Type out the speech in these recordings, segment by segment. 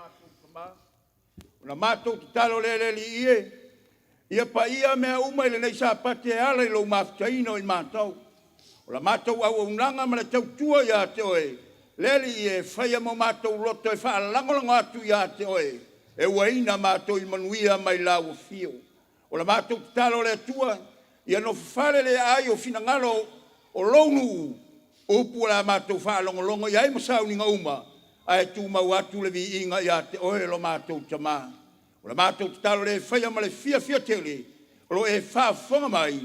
matou Tama. O la matou tatalo lea le Alii e, ia paia mea uma i lenei Sapati e ala i lou mafutaina o i matou. O la matou auaunaga ma le tautua ia te Oe, le Alii e, faia ma o matou loto e faalagolago atu ia te Oe, e uaina matou i manuia mai lau afio. O le matou tatalo le Atua, ia nofofale le aai o finagalo o lou nuu, upu o le a matou faalogologo i ai ma sauniga uma, ae tumau atu le viiga ia te Oe lo matou Tama. O le matou tatalo lea e faia ma le fiafia tele, o lo o e faafofoga mai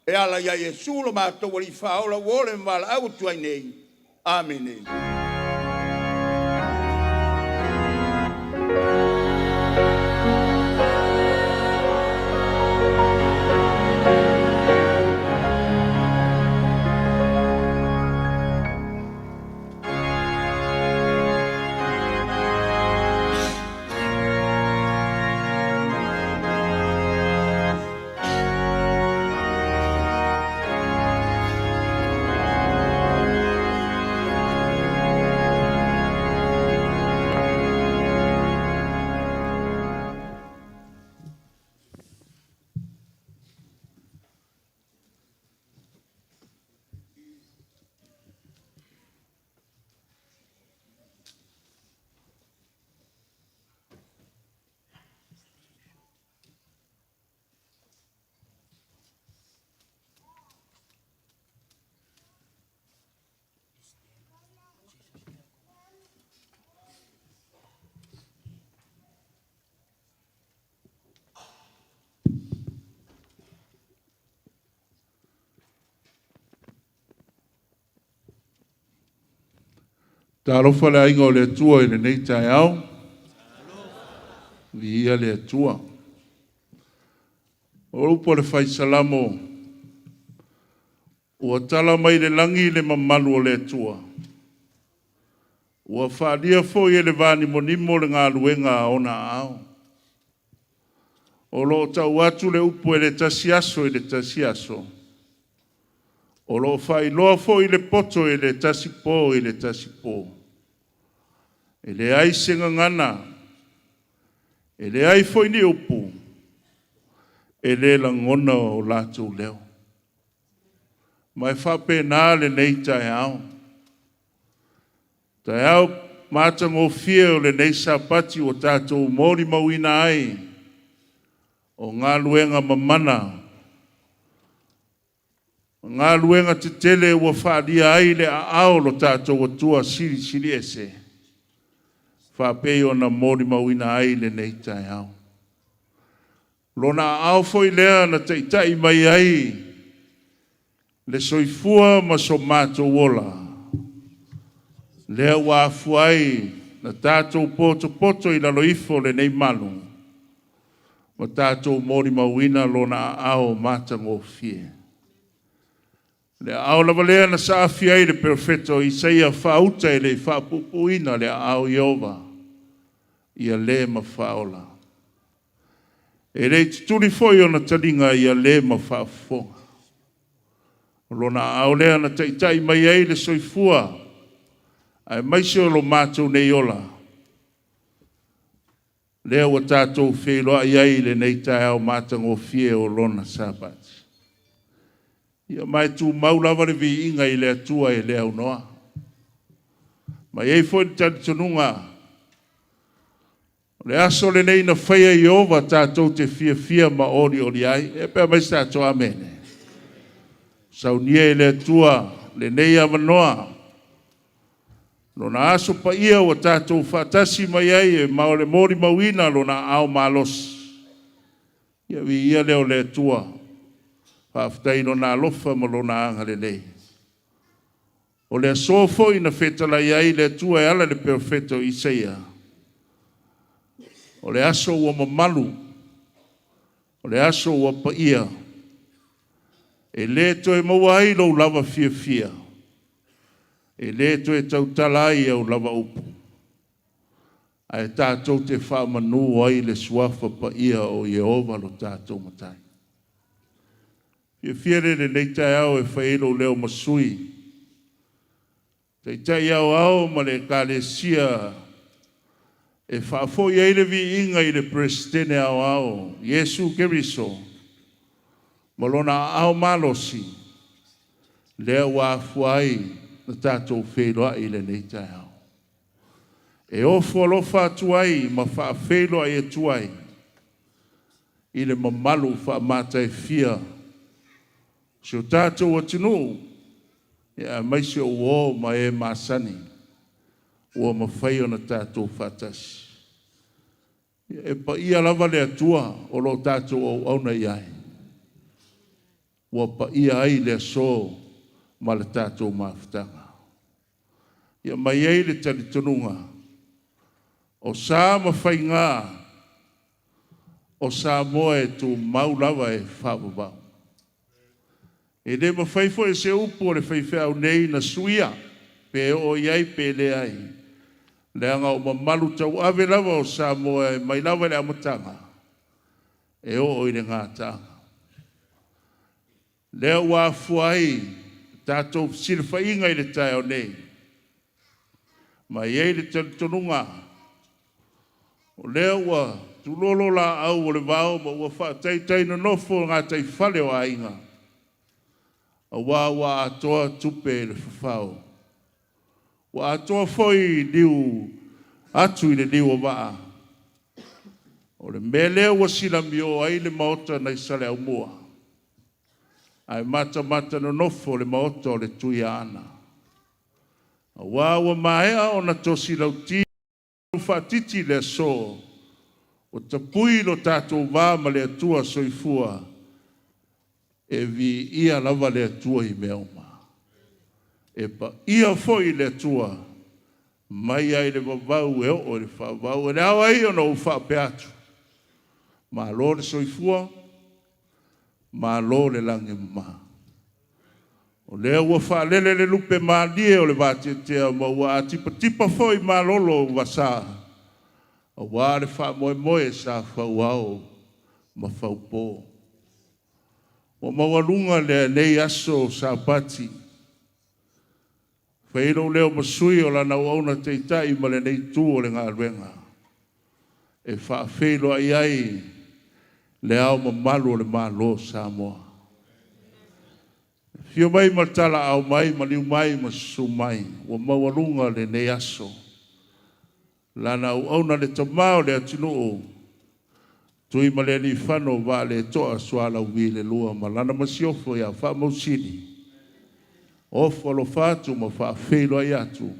e ala ia Iesu lo matou Alii Faaola ua ole ma valaau atu ai nei. Amene. Talofa le aiga o le Atua i lenei taeao. Viia le Atua. O upu a le Fai Salamo, ua tala mai le lagi le mamalu o le Atua, ua faalia foi e le vanimonimo le galuega a ona aao. O lo o tau atu le upu e le tasi aso i le tasi aso, o lo o faailoa foi le poto e le tasi po i le tasi po. E leai se gagana, e leai foi ni upu e le lagona o latou leo. Ma e faapena lenei taeao. Taeao matagofie o lenei Sapati ua tatou molimauina ai o galuega mamana, galuega tetele ua faalia ai le aao o lo tatou Atua Silisili Ese, faapei ona molimauina ai lenei taeao. Lona aao foi lea na taitai mai ai le soifua ma so matou ola, lea ua afua ai na tatou potopoto i lalo ifo o lenei malu ma tatou molimauina Lona aao matagofie. Le aao lava lea na saafi ai le perofeta o Isaia faauta e le i faapuupuuina le aao o Ieova, ia le ma faaola. E le i tutuli foi ona taliga ia le ma faafofoga. O lona aao lea na taitai mai ai le soifua aemaise o lo matou nei ola, lea ua tatou feiloai ai i lenei taeao matagofie o lona Sapati. Ia ma e tumau lava le viiga i le Atua e le aunoa. Ma e i ai foi le talitonuga, o le aso lenei na faia e Ieova tatou te fiafia ma olioli ai. E pea mai se tatou amene. Saunia e le Atua lenei avanoa, lona aso paia ua tatou faatasi mai ai e ma o le molimauina lona aao malosi. Ia viia lea o le Atua. Faafetai i lona alofa ma lona agalelei. O le aso foi na fetalai ai le Atua e ala i le perofeta o Isaia, o le aso ua mamalu, o le aso ua paia, e le toe maua ai lou lava fiafia, e le toe tautala ai au lava upu, ae tatou te faamanu ai le suafa paia o Ieova lo tatou Matai. Fiafia lea i lenei taeao e fai ai lou leo ma sui, Taitai Aoao ma le Ekalesia E faafoi ai le viiga i le Peresetene Aoao, Iesu Keriso, ma Lona aao malosi, lea ua afua ai na tatou feiloai i lenei taeao. E ofo alofa atu ai ma faafeiloai atu ai i le mamalu faamataifia o si o tatou atunuu, aemaise o uo ma e masani ua mafai ona tatou faatasi. E paia lava le Atua o lo o tatou auauna i ai, ua paia ai le aso ma le tatou mafutaga. Ia ma i ai le talitonuga, o sa ma faiga o Samoa e tumau lava e faavavau. E le mafai foi e se upu a le faifeau nei na suia, pe oo i ai pe leai, leaga o mamalu tauave lava o Samoa e mai lava i le amataga e oo i le gataaga. Lea ua afua ai tatou fesilafaiga i le taeao nei, ma e i ai le talitonuga, o lea ua tulolo laau o le vao ma ua faataitai nonofo gataifale o aiga, aua ua atoa tupe i le fafao, ua atoa foi liu atu i le liu o vaa. O le mea lea ua silamio ai le maota nai Saleaaumua ae matamata nonofo le maota o le Tuiaana, aua ua maea ona tosi lauti faatiti le aso ua tapui lo tatou va ma le Atua Soifua. E viia lava le Atua i mea uma, e paia foi le Atua mai ai le vavau e oo i le faavavau. E le ao ai ona ou faapea atu, malo le soifua, malo le lagi e mama. O lea ua faalele le lupe malie o le vateatea ma ua atipatipa foi malolo o vasa, aua le faamoemoe sa fauao ma faupo. Ua maualuga lenei aso Sapati, fai lou leo ma sui o lana auauna taitai ma lenei itu o le galuega, e faafeiloai ai le ao mamalu o le Malo o Samoa. Afio mai ma talaau mai, maliu mai ma susu mai, ua maualuga lenei aso. Lana auauna le tama o le atunuu, Tuimalealiifano Vaaletoa Sualauvi le lua ma lana masiofo ia Faamausili, ofo alofa atu ma faafeiloai atu,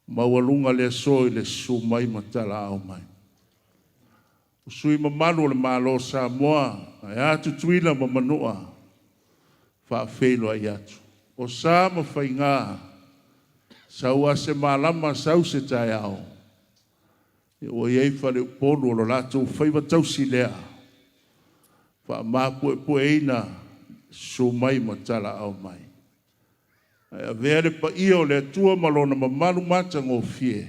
maualuga le aso i le susu mai ma talaau mai. O sui mamalu o le Malo o Samoa, ae a Tutuila ma Manua, faafeiloai atu. O sa ma faiga, sau a se malama sau se taeao, ua i ai faleupolu o lo latou faiva tausi lea, faamapuepueina susu mai ma talaau mai. Ae avea le paia o le Atua ma lona mamalu matagofie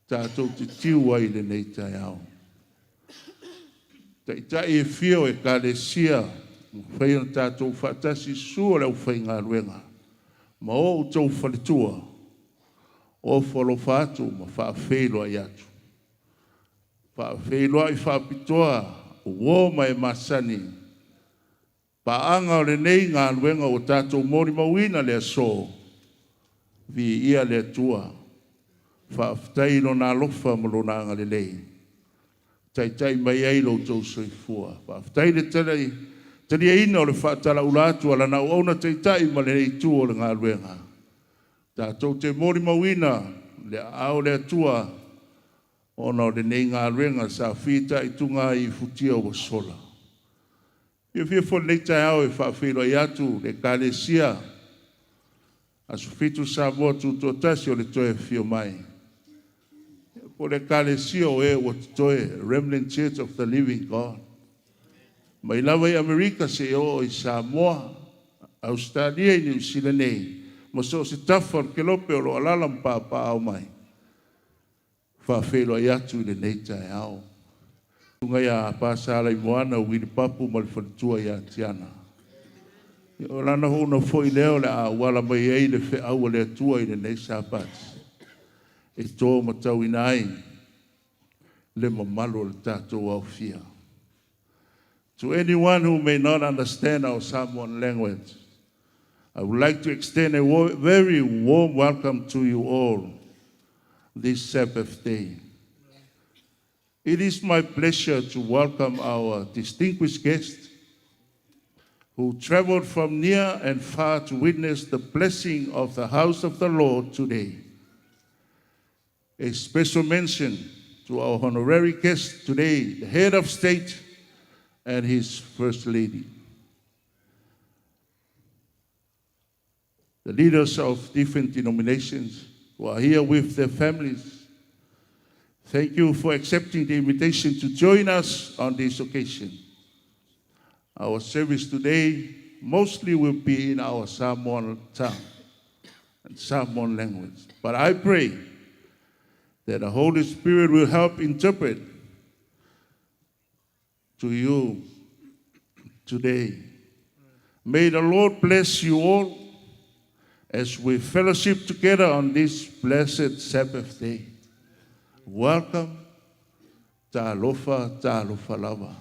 tatou te tiu ai i lenei taeao. Taitai e fia o Ekalesia, mafai ona tatou faatasi, susu o le aufaigaluega ma o outou faletua, ofo alofa atu ma faafeiloai atu. Faafeiloai faapitoa uo ma e masani, paaga o lenei galuega ua tatou molimauina le aso, viia le Atua, faafetai i Lona alofa ma Lona agalelei, taitai mai ai lo outou soifua. Faafetai le taliaina o le faatalaula atu a lana auauna taitai ma le itu o le galuega. Tatou te molimauina le aao o le Atua ona o lenei galuega sa fitaituga ai i futia ua sola. Fiafia foi lenei taeao e faafeiloai atu le Ekalesia Aso Fitu Samoa Tutoatasi o le toe afio mai. Po o le Ekalesia o e ua totoe, Remnant Church of the Living God. Mai lava i Amerika seia oo i Samoa, Ausetalia, i Niu Sila nei, ma so o se tafa o le kelope o lo o alaala ma papaaao mai. Faafeiloai atu i lenei taeao. Susuga ia Pasalaimoana Uili Papu ma le faletua ia Tiana. O lana houna foi lea o le a auala mai ai le feau a le Atua i lenei Sapati. E to matauina ai le mamalu o le tatou aofia. To anyone who may not understand our Samoan language, I would like to extend a very warm welcome to you all this Sabbath day. It is my pleasure to welcome our distinguished guests who traveled from near and far to witness the blessing of the house of the Lord today. A special mention to our honorary guest today, the head of state and his first lady. The leaders of different denominations who are here with their families, thank you for accepting the invitation to join us on this occasion. Our service today mostly will be in our Samoan tongue and Samoan language. But I pray that the Holy Spirit will help interpret to you today. May the Lord bless you all as we fellowship together on this blessed Sabbath day. Welcome, talofa, talofa lava.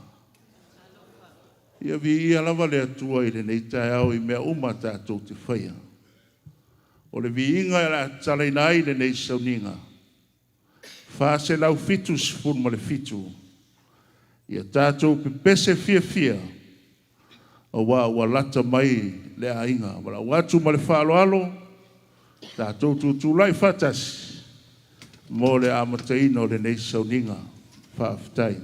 Ia viia lava le Atua i lenei taeao i mea uma tatou te faia. O le viiga e la talaina ai lenei sauniga. 477. Ia tatou pepese fiafia auā ua lata mai le aiga. Valaau atu ma le faaaloalo, tatou tutulai faatasi mo le amataina o lenei sauniga. Faafetai.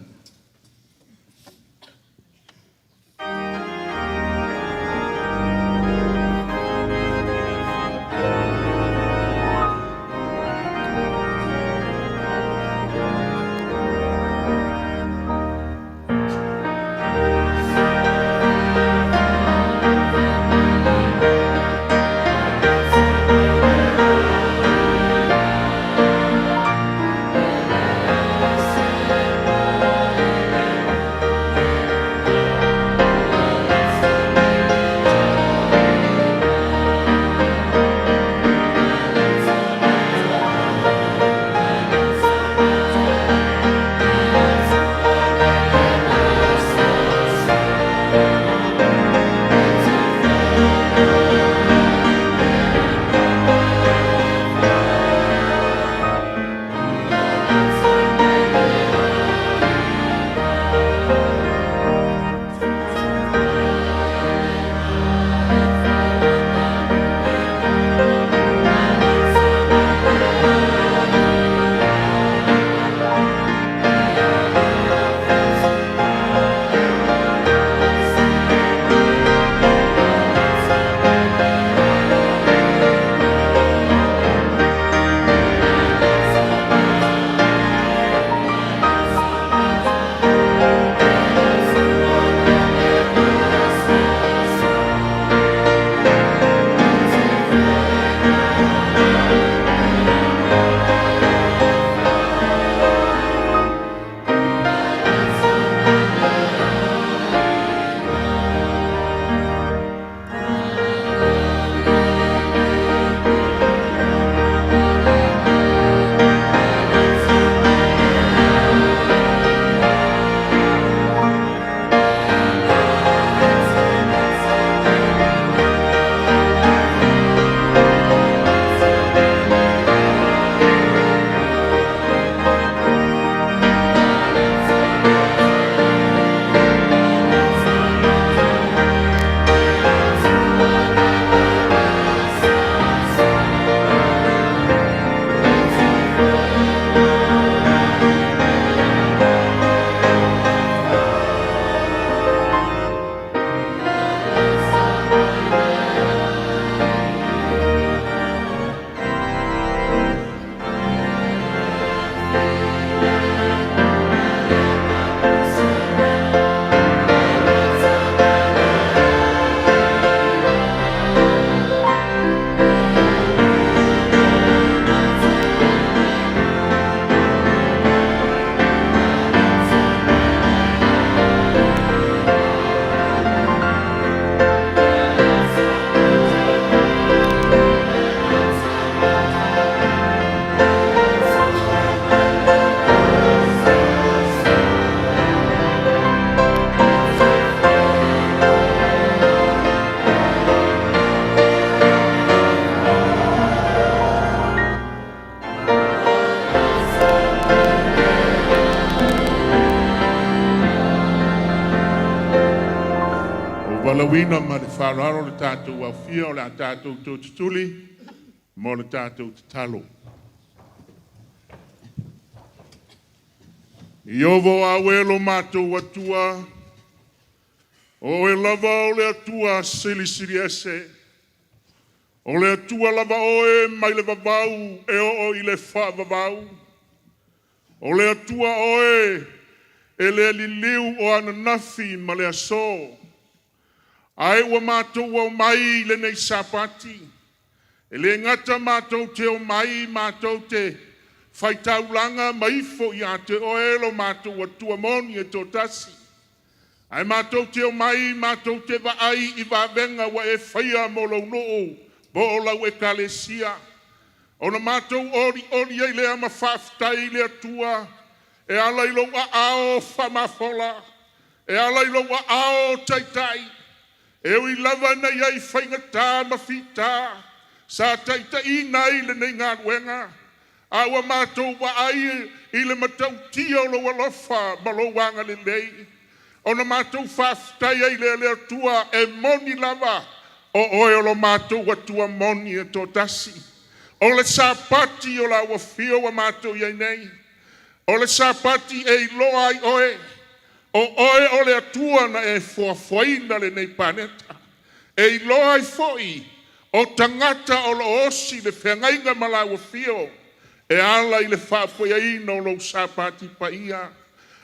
Valaauina ma le faaaloalo le tatou aofia o le a tatou toe tutuli mo le tatou tatalo. Ieova o au e lo matou Atua, o oe lava o le Atua silisili ese. O le Atua lava oe mai le vavau e oo i le faavavau. O le Atua oe e le liliu o ananafi ma le aso. Ae ua matou omai i lenei Sapati, e le gata matou te omai matou te faitaulaga ma ifo ia te Oe lo matou Atua moni e toatasi, ae matou te omai matou te vaai i vavega ua e faia mo lou nuu po o lau Ekalesia, ona matou olioli ai lea ma faafetai i le Atua e ala i lou aao faamafola, e ala i lou aao taitai. E ui lava ina i ai faigata ma fita sa taitaiina ai lenei galuega, a ua matou vaai i le matautia o lou alofa ma lou agalelei, ona matou faafetai ai lea i le Atua, e moni lava o oe o lo matou Atua moni e toatasi. O le Sapati o lau afio ua matou i ai nei, o le Sapati e iloa ai oe, o oe o le Atua na e foafoaina lenei paneta, e iloa ai foi o tagata o lo o osi le feagaiga ma lau afio e ala i le faafoeina o lou Sapati paia.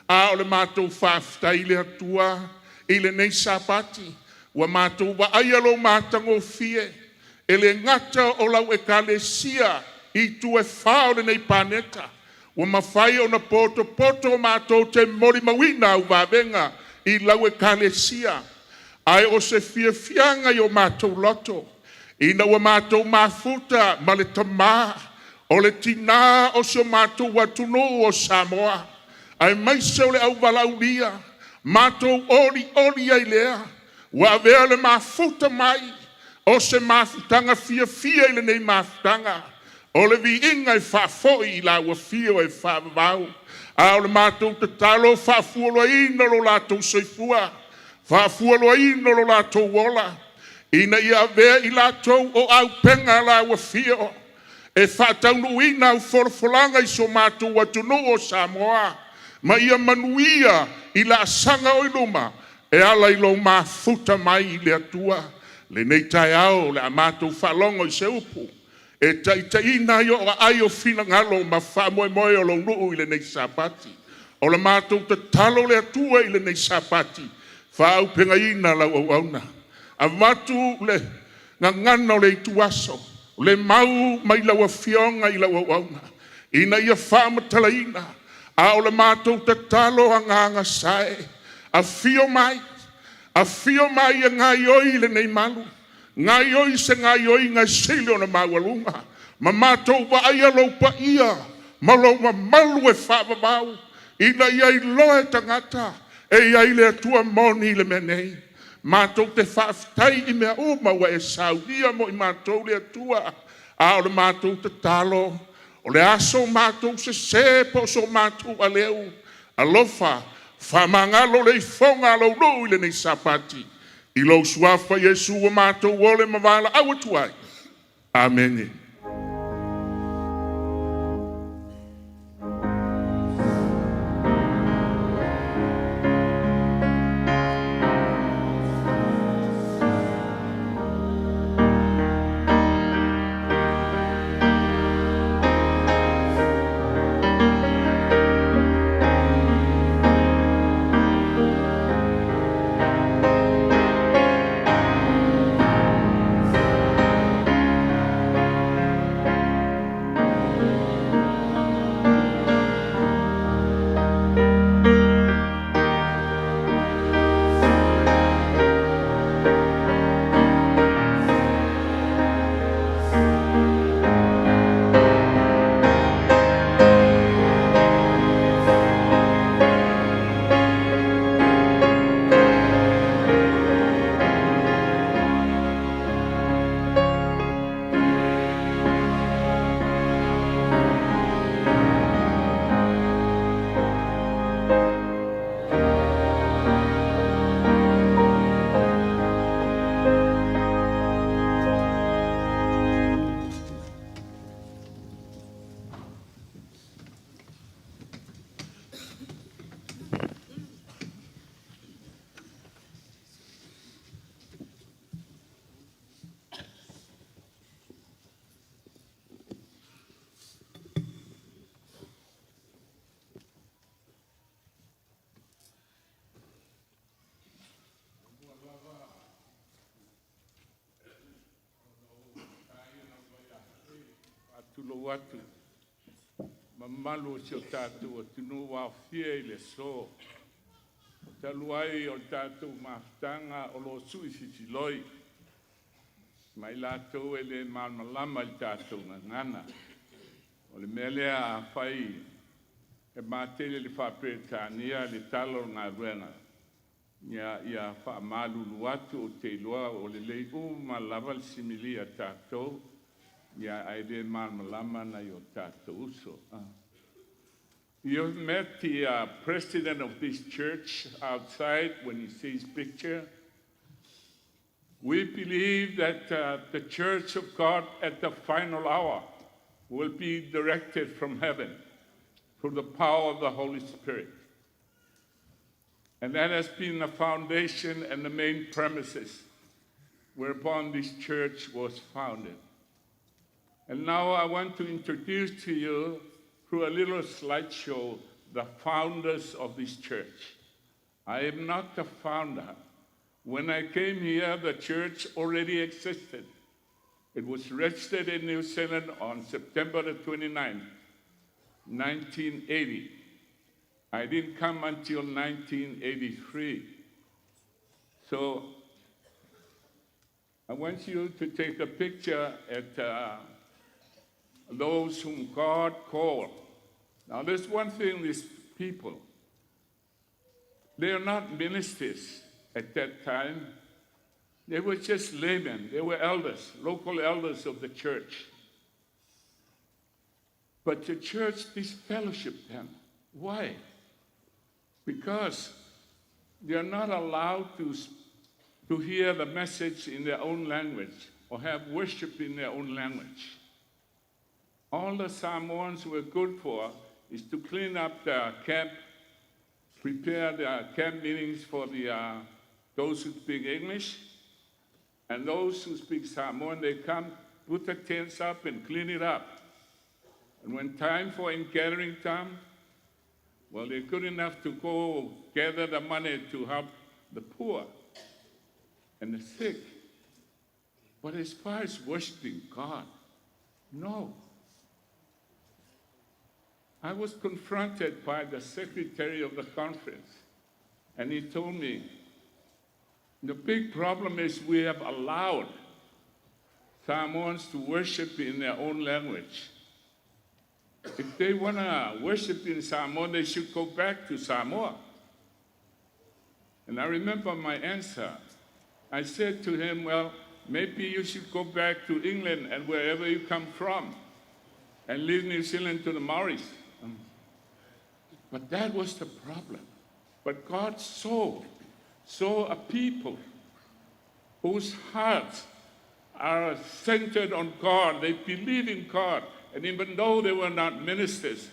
A o le matou faafetai i le Atua i lenei Sapati, ua matou vaaia lou matagofie, e le gata o lau Ekalesia i itu e fa o lenei paneta, ua mafai ona potopoto matou te molimauina au vavega i lau Ekalesia. Ae o se fiafiaga i o matou loto ina ua matou mafuta ma le tama o le tina o si o matou atunuu o Samoa, aemaise o le auvalaaulia, matou olioli ai lea, ua avea le mafuta mai o se mafutaga fiafia i lenei mafutaga, o le viiga e faafoi i lau afio e faavavau. A o le matou tatalo, faafualoaina lo latou soifua, faafualoaina lo latou ola, ina ia avea i latou o auupega a lau afio e faataunuuina au folafolaga i si o matou atunuu o Samoa, ma ia manuia i laasaga o i luma e ala i lou mafuta mai i le Atua. Lenei taeao o le a matou faalogo i se upu e taitaiina ai ou aai o finagalo ma faamoemoe o lou nuu i lenei Sapati. O le matou tatalo le Atua i lenei Sapati, faaauupegaina lau auauna, avatu le gagana o le ituaso, le mau mai lau Afioga i lau auauna ina ia faamatalaina. A o le matou tatalo, Agaga Sae, afio mai, afio mai e gaoioi lenei malu, gaoioi se gaoioiga e sili ona maualuga, ma matou vaaia lou paia ma lou mamalu e faavavau, ina ia iloa e tagata e i ai le Atua moni i le mea nei. Matou te faafetai i mea uma ua e saunia mo i matou le Atua, a o le matou tatalo, o le a so matou sese po o so matou aleu, alofa faamagalo le ifoga a lou nuu i lenei Sapati. I lou Suafa Iesu ua matou ole ma valaau atu ai. Amene. atu mamalu o si o tatou atunuu ua aofia i le aso. Talu ai o le tatou mafutaga o lo o sui fifiloi ma i latou e le malamalama i le tatou gagana. O le mea lea afai e matele i le faa-Peretania le tala o le galuega, ia faamalulu atu ou te iloa o lelei uma lava le similia a tatou, ia ae le malamalama nai o tatou uso. You've met the president of this church outside when you see his picture. We believe that the church of God at the final hour will be directed from heaven through the power of the Holy Spirit. And that has been the foundation and the main premises whereupon this church was founded. And now I want to introduce to you, through a little slideshow, the founders of this church. I am not the founder. When I came here, the church already existed. It was registered in New Zealand on September the 29th, 1980. I didn't come until 1983. So I want you to take a picture at those whom God called. Now, there's one thing, these people, they are not ministers at that time. They were just laymen. They were elders, local elders of the church. But the church disfellowshipped them. Why? Because they are not allowed to hear the message in their own language or have worship in their own language. All the Samoans were good for is to clean up the camp, prepare the camp meetings for those who speak English, and those who speak Samoan, they come, put the tents up and clean it up. And when time for ingathering time, well, they're good enough to go gather the money to help the poor and the sick. But as far as worshiping God, no. I was confronted by the secretary of the conference, and he told me, the big problem is we have allowed Samoans to worship in their own language. If they want to worship in Samoa, they should go back to Samoa. And I remember my answer. I said to him, well, maybe you should go back to England and wherever you come from and leave New Zealand to the Maoris. But that was the problem. But God saw a people whose hearts are centered on God. They believe in God. And even though they were not ministers,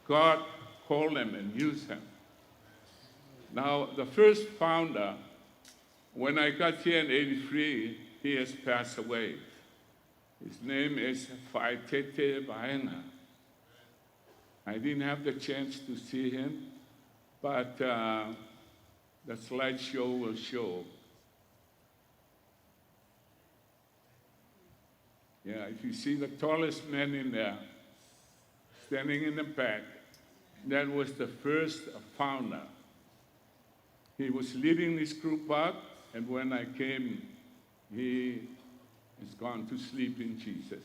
God called them and used them. Now, the first founder, when I got here in 83, he has passed away. His name is Faaeteete Vaega. I didn't have the chance to see him, but the slideshow will show. Yeah, if you see the tallest man in there, standing in the back, that was the first founder. He was leading this group up, and when I came, he has gone to sleep in Jesus.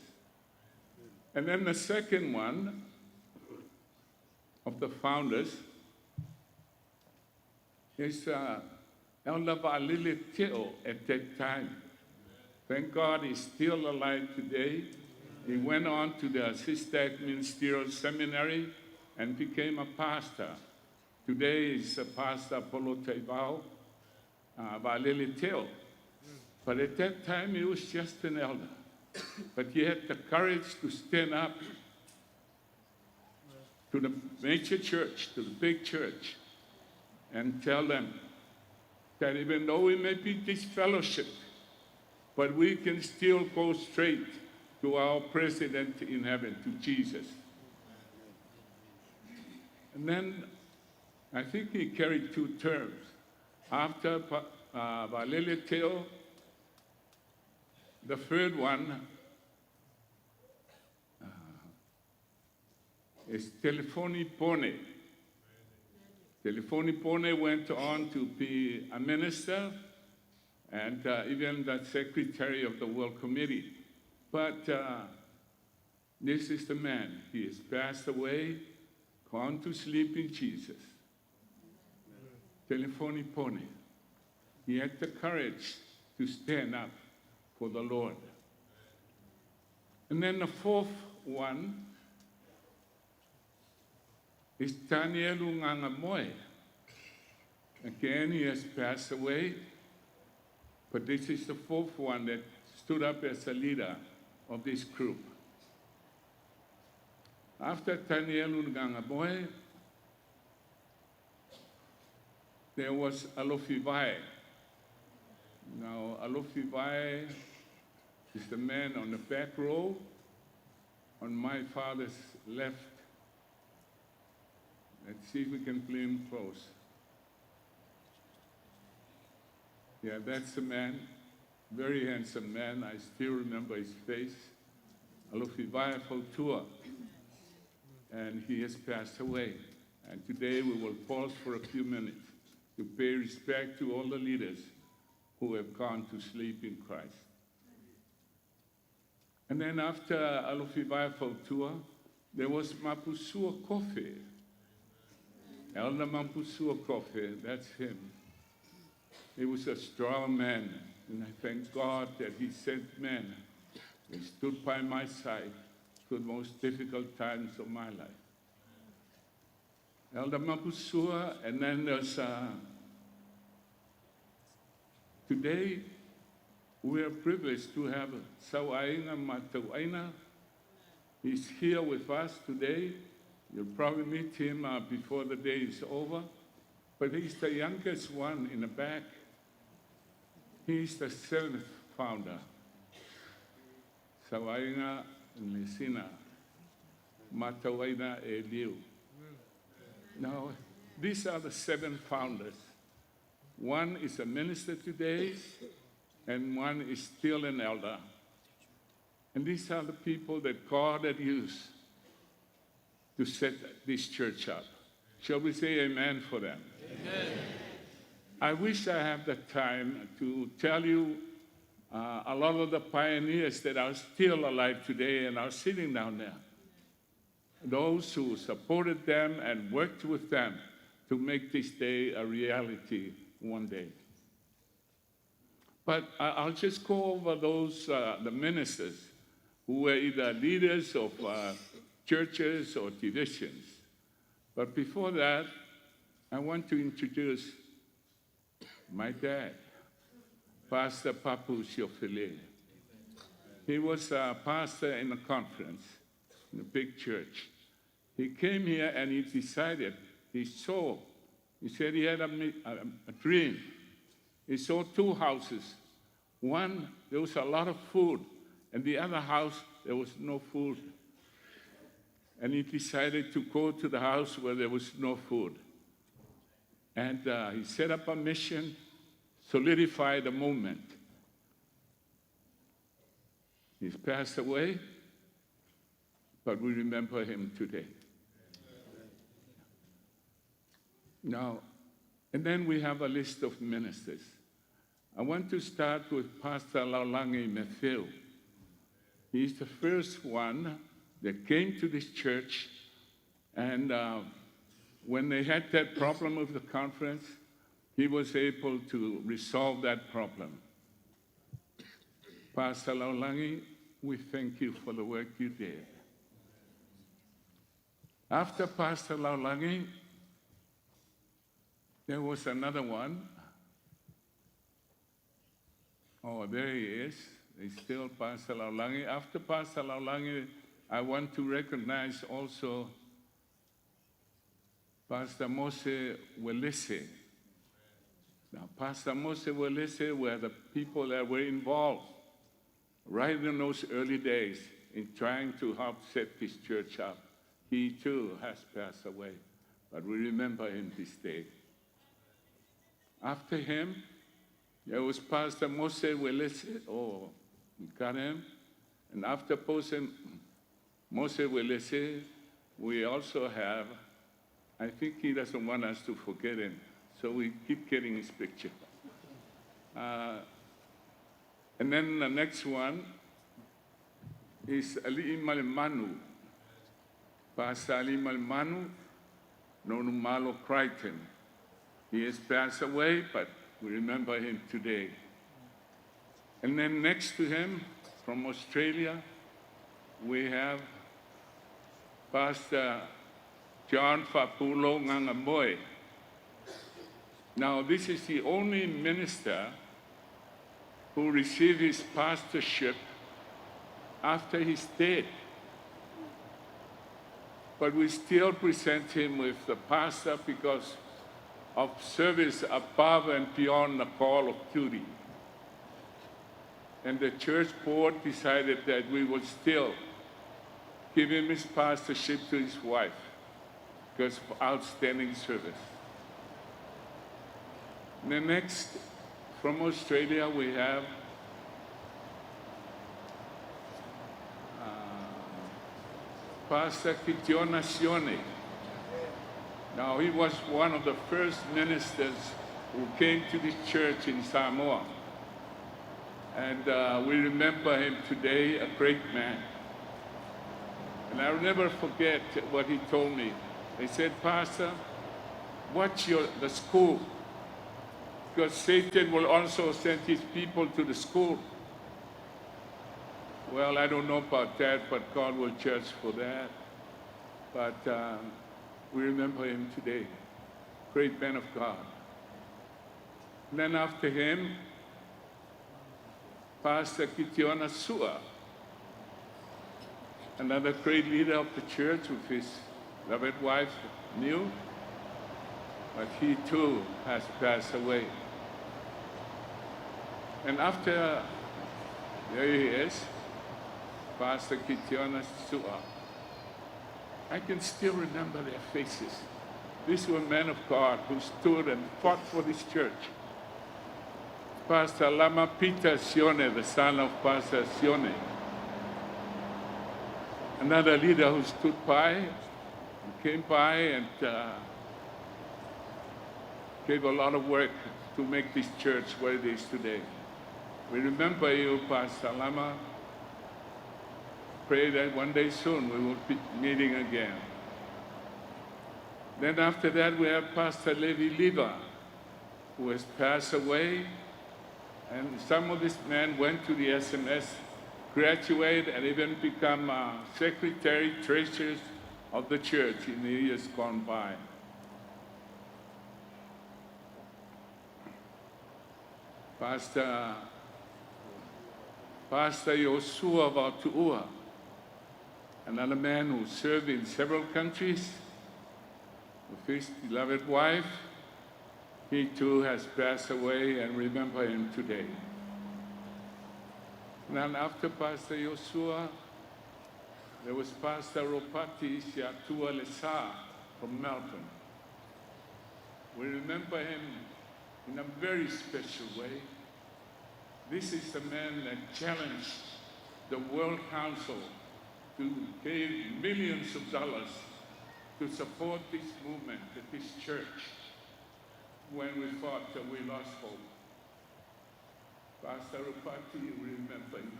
And then the second one of the founders is Elder Va'alele Teo at that time. Thank God he's still alive today. He went on to the Assistant Ministerial Seminary and became a pastor. Today he's a pastor Polo Taivao, Va'alele Teo. But at that time he was just an elder. But he had the courage to stand up to the major church, to the big church, and tell them that even though we may be disfellowshipped, but we can still go straight to our president in heaven, to Jesus. And then I think he carried 2 terms. After Va'alele Teo, the third one, is Telefoni Pone. Telefoni Pone went on to be a minister and even the secretary of the World Committee. But this is the man. He has passed away, gone to sleep in Jesus. Telefoni Pone. He had the courage to stand up for the Lord. And then the fourth one is Tanielu Ngangamoe. Again, he has passed away, but this is the fourth one that stood up as a leader of this group. After Tanielu Ngangamoe, there was Alofi Vai. Now, Alofi Vai is the man on the back row on my father's left. Let's see if we can play him close. Yeah, that's the man, very handsome man. I still remember his face. Alofi Vai Fautua. And he has passed away. And today we will pause for a few minutes to pay respect to all the leaders who have gone to sleep in Christ. And then after Alofi Vai Fautua, there was Mapusua Kofe. Elder Mapusua Kofe, that's him. He was a strong man, and I thank God that he sent men. They stood by my side through the most difficult times of my life. Elder Mapusua, and then there's, today we are privileged to have Sauaina Matauaina. He's here with us today. You'll probably meet him before the day is over. But he's the youngest one in the back. He's the seventh founder. Sauaina Lesina Matauaina Eliu. Now, these are the seven founders. One is a minister today, and one is still an elder. And these are the people that God had used to set this church up. Shall we say amen for them? Amen. I wish I had the time to tell you a lot of the pioneers that are still alive today and are sitting down there. Those who supported them and worked with them to make this day a reality one day. But I'll just go over those, the ministers who were either leaders of churches or divisions. But before that, I want to introduce my dad, Pastor Papu Siofele. He was a pastor in a conference, in a big church. He came here and he decided, he said he had a dream. He saw two houses. One, there was a lot of food, and the other house, there was no food. And he decided to go to the house where there was no food. And he set up a mission, solidified the movement. He's passed away, but we remember him today. Now, and then we have a list of ministers. I want to start with Pastor Laulangi Matthew. He's the first one that came to this church, and when they had that problem with the conference, he was able to resolve that problem. Pastor Laulangi, we thank you for the work you did. After Pastor Laulangi, there was another one. Oh, there he is. He's still Pastor Laulangi. After Pastor Laulangi, I want to recognize also Pastor Mose Welese. Now, Pastor Mose Welese were the people that were involved right in those early days in trying to help set this church up. He too has passed away, but we remember him this day. After him, there was Pastor Mose Welese. Oh, we got him. And after Mose Welese, We also have, I think he doesn't want us to forget him, so we keep getting his picture. And then the next one is Aliimalemanu. Pastor Aliimalemanu Nonumalo Crichton. He has passed away, but we remember him today. And then next to him, from Australia, we have Pastor John Fapulo Ngangamoy. Now, this is the only minister who received his pastorship after he's dead. But we still present him with the pastor because of service above and beyond the call of duty. And the church board decided that we would still give him his pastorship to his wife because of outstanding service. And the next, from Australia, we have Pastor Kitiona Sione. Now, he was one of the first ministers who came to this church in Samoa. And we remember him today, a great man. And I'll never forget what he told me. He said, "Pastor, watch the school, because Satan will also send his people to the school." Well, I don't know about that, but God will judge for that. But we remember him today. Great man of God. And then after him, Pastor Kitiona Sua, another great leader of the church with his beloved wife, Niu, but he too has passed away. And after, there he is, Pastor Kitiona Sua. I can still remember their faces. These were men of God who stood and fought for this church. Pastor Lama Peter Sione, the son of Pastor Sione, another leader who stood by, and came by and gave a lot of work to make this church what it is today. We remember you, Pastor Lama. Pray that one day soon we will be meeting again. Then after that, we have Pastor Levi Liva, who has passed away. And some of these men went to the SMS, graduate, and even become secretary, treasurers of the church in the years gone by. Pastor Yosua Vaotuua, another man who served in several countries with his beloved wife. He too has passed away, and remember him today. And then after Pastor Yosua, there was Pastor Ropati Siatua Lesa from Melbourne. We remember him in a very special way. This is the man that challenged the World Council to give millions of dollars to support this movement, this church, when we thought that we lost hope. Pastor Rupati, we remember you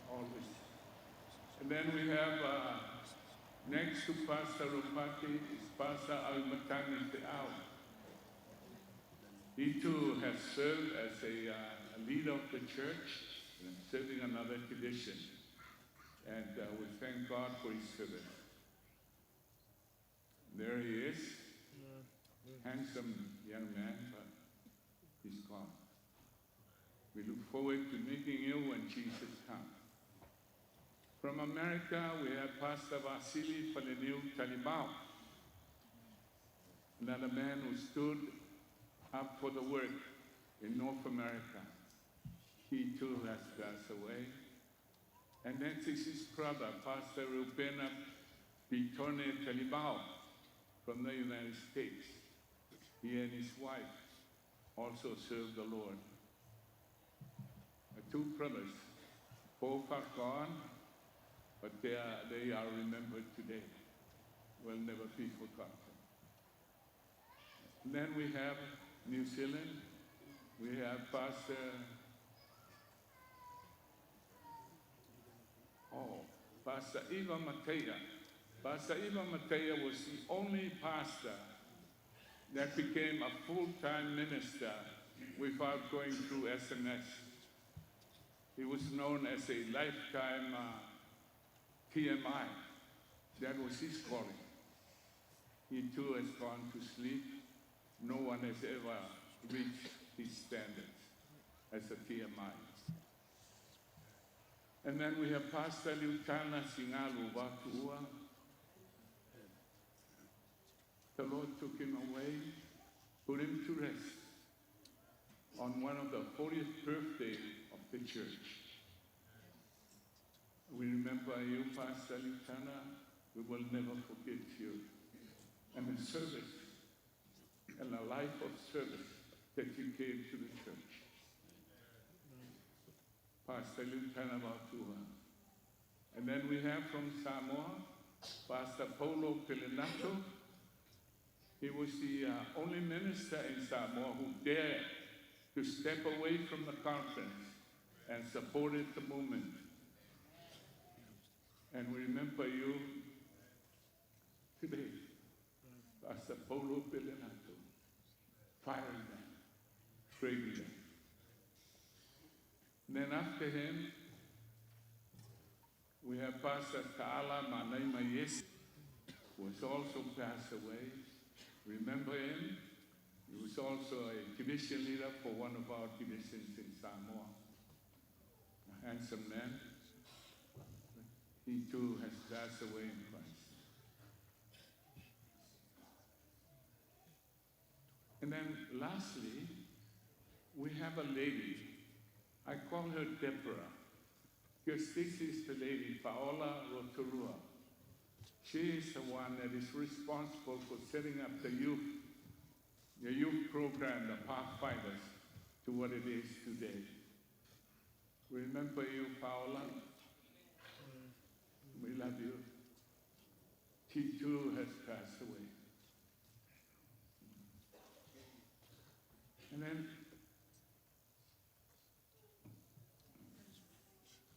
always. And then we have, next to Pastor Rupati is Pastor Auimatagi Teao. He too has served as a leader of the church and serving another tradition. And we thank God for his service. There he is, handsome young man, but he's gone. We look forward to meeting you when Jesus comes. From America, we have Pastor Vasily Faleniu Talimau, another man who stood up for the work in North America. He too has passed away. And next is his brother, Pastor Rubena Bitone Talimau from the United States. He and his wife also served the Lord. The two brothers, both are gone, but they are remembered today. will never be forgotten. And then we have New Zealand. We have Pastor Eva Matea. Pastor Eva Matea was the only pastor that became a full-time minister without going through SMS. He was known as a lifetime TMI. That was his calling. He too has gone to sleep. No one has ever reached his standards as a TMI. And then we have Pastor Liutana Singalu Vatua. The Lord took him away, put him to rest on one of the 40th birthday of the church. We remember you, Pastor Liutana. We will never forget you. And the service, and the life of service that you gave to the church. Pastor Liutana Vatua. And then we have from Samoa, Pastor Paulo Pelenato. He was the only minister in Samoa who dared to step away from the conference and supported the movement. And we remember you today, Pastor Paulo Pelenato, fiery man, great leader. And then after him, we have Pastor Ta'ala Manaima Yes, who has also passed away. Remember him? He was also a division leader for one of our divisions in Samoa. A handsome man. He too has passed away in Christ. And then lastly, we have a lady. I call her Deborah, because this is the lady, Paola Rotorua. She is the one that is responsible for setting up the youth program, the Pathfinders, to what it is today. Remember you, Paola. We love you. She too has passed away. And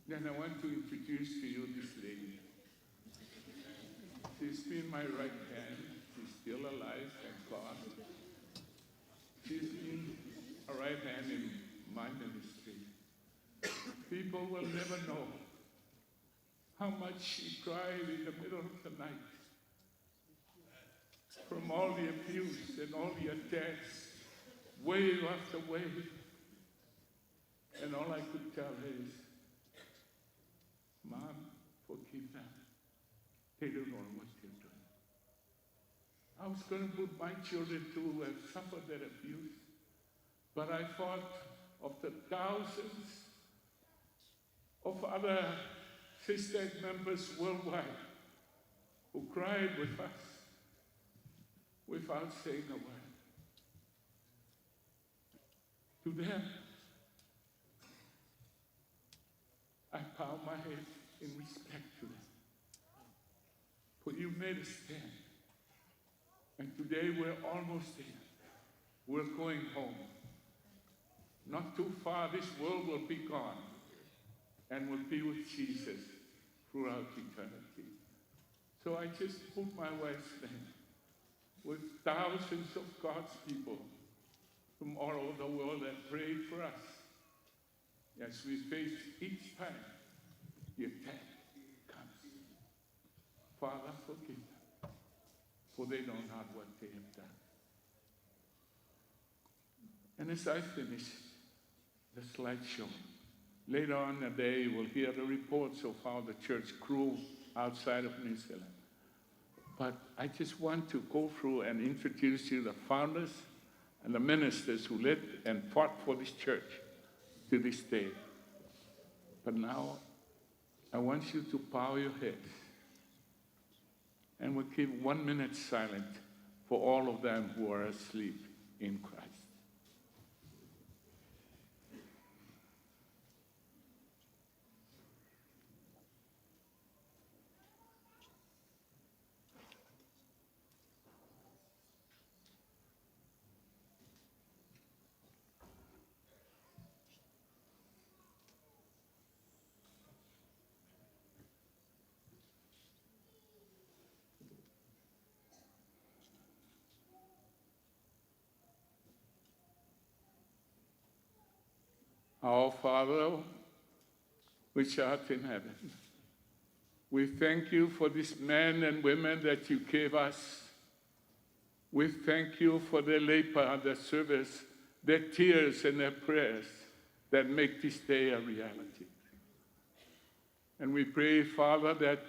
then I want to introduce to you this lady. She's been my right hand. She's still alive, thank God. She's been a right hand in my ministry. People will never know how much she cried in the middle of the night from all the abuse and all the attacks, wave after wave. And all I could tell her is, Mom, forgive them. They don't know what they're doing. I was going to put my children too who have suffered that abuse, but I thought of the thousands of other SYSTAC members worldwide who cried with us without saying a word. To them, I bow my head in respect to them. For you made a stand. And today we're almost there. We're going home. Not too far, this world will be gone and will be with Jesus throughout eternity. So I just put my wife's name with thousands of God's people from all over the world that prayed for us as we face each time the attack comes. Father, forgive them, for they know not what they have done. And as I finish the slideshow, later on in the day, you will hear the reports of how the church grew outside of New Zealand. But I just want to go through and introduce you the founders and the ministers who led and fought for this church to this day. But now, I want you to bow your heads and we'll keep 1 minute silent for all of them who are asleep in Christ. Our Father, which art in heaven, we thank you for these men and women that you gave us. We thank you for their labor and their service, their tears and their prayers that make this day a reality. And we pray, Father, that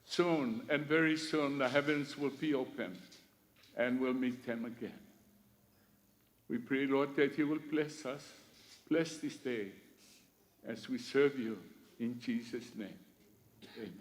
soon and very soon the heavens will be open and we'll meet them again. We pray, Lord, that you will bless us, bless this day as we serve you in Jesus' name. Amen.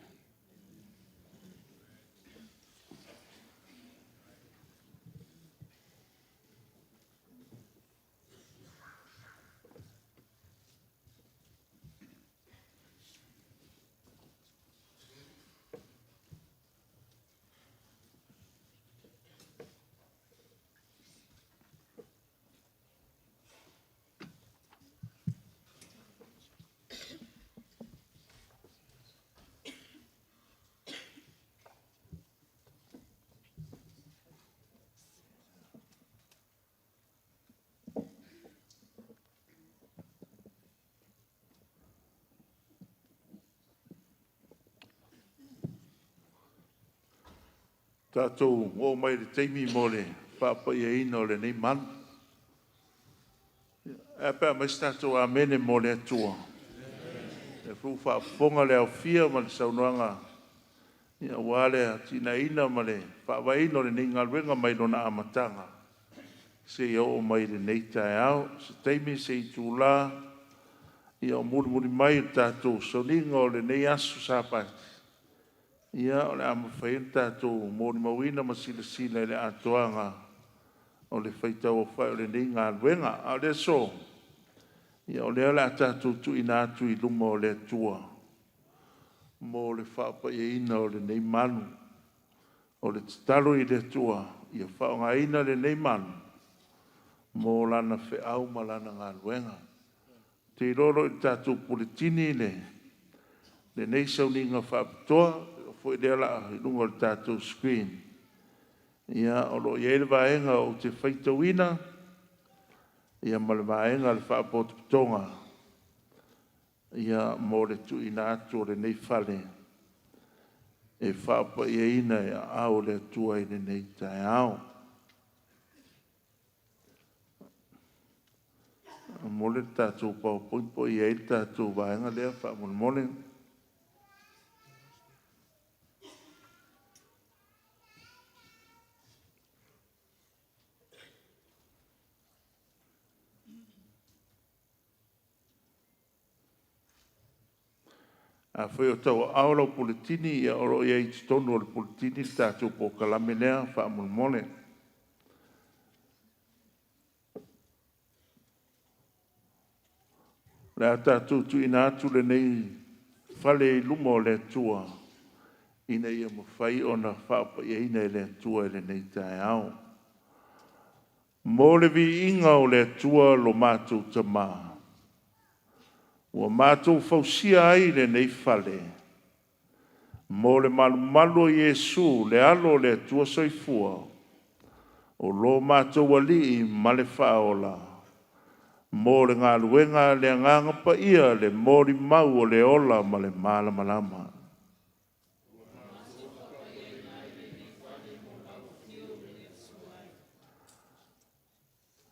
Tatou oo mai le taimi mo le faapaiaina o lenei malu. Ae a pe a aumai se tatou amene mo le Atua. Lea foi ua faafofoga le aofia ma le saunoaga aua le atinaeina ma le faavaeina o lenei galuega mai lona amataga seia oo mai i lenei taeao. O se taimi se itula o mulimuli mai le tatou sauniga o lenei aso Sapati, o le a mafai ona tatou molimauina ma silasila i le atoaga o le faitauaofai o lenei galuega. A o le aso, o lea o le a tatou tuuina atu i luma o le Atua mo le faapaiaina o lenei malu. O le tatalo i le Atua ia faaaogaina lenei malu mo Lana feau ma Lana galuega. Ou te iloa o lo o i le tatou Puletini lenei sauniga faapitoa, e iloa foi o lea o le a i luga o le tatou screen. O lo o i ai le vaega ou te faitauina ma le vaega o le faapotopotoga mo le tuuina atu o lenei fale e faapaiaina i aao o le Atua i lenei taeao. Faamolemole le tatou PowerPoint po o i ai le tatou vaega lea faamolemole. Afai o tauaao lau Puletini, ia o lo o i ai i totonu o le Puletini le tatou polokalame lea faamolemole. O le a tatou tuuina atu lenei fale i luma o le Atua ina ia mafai ona faapaiaina e le Atua i lenei taeao. Mo le viiga o le Atua lo matou Tama, ua matou fausia ai lenei fale mo le malumalu o Iesu le Alo o le Atua Soifua, o lo matou Alii ma le Faaola, mo le galuega a le Agaga Paia, le molimau o le ola ma le malamalama.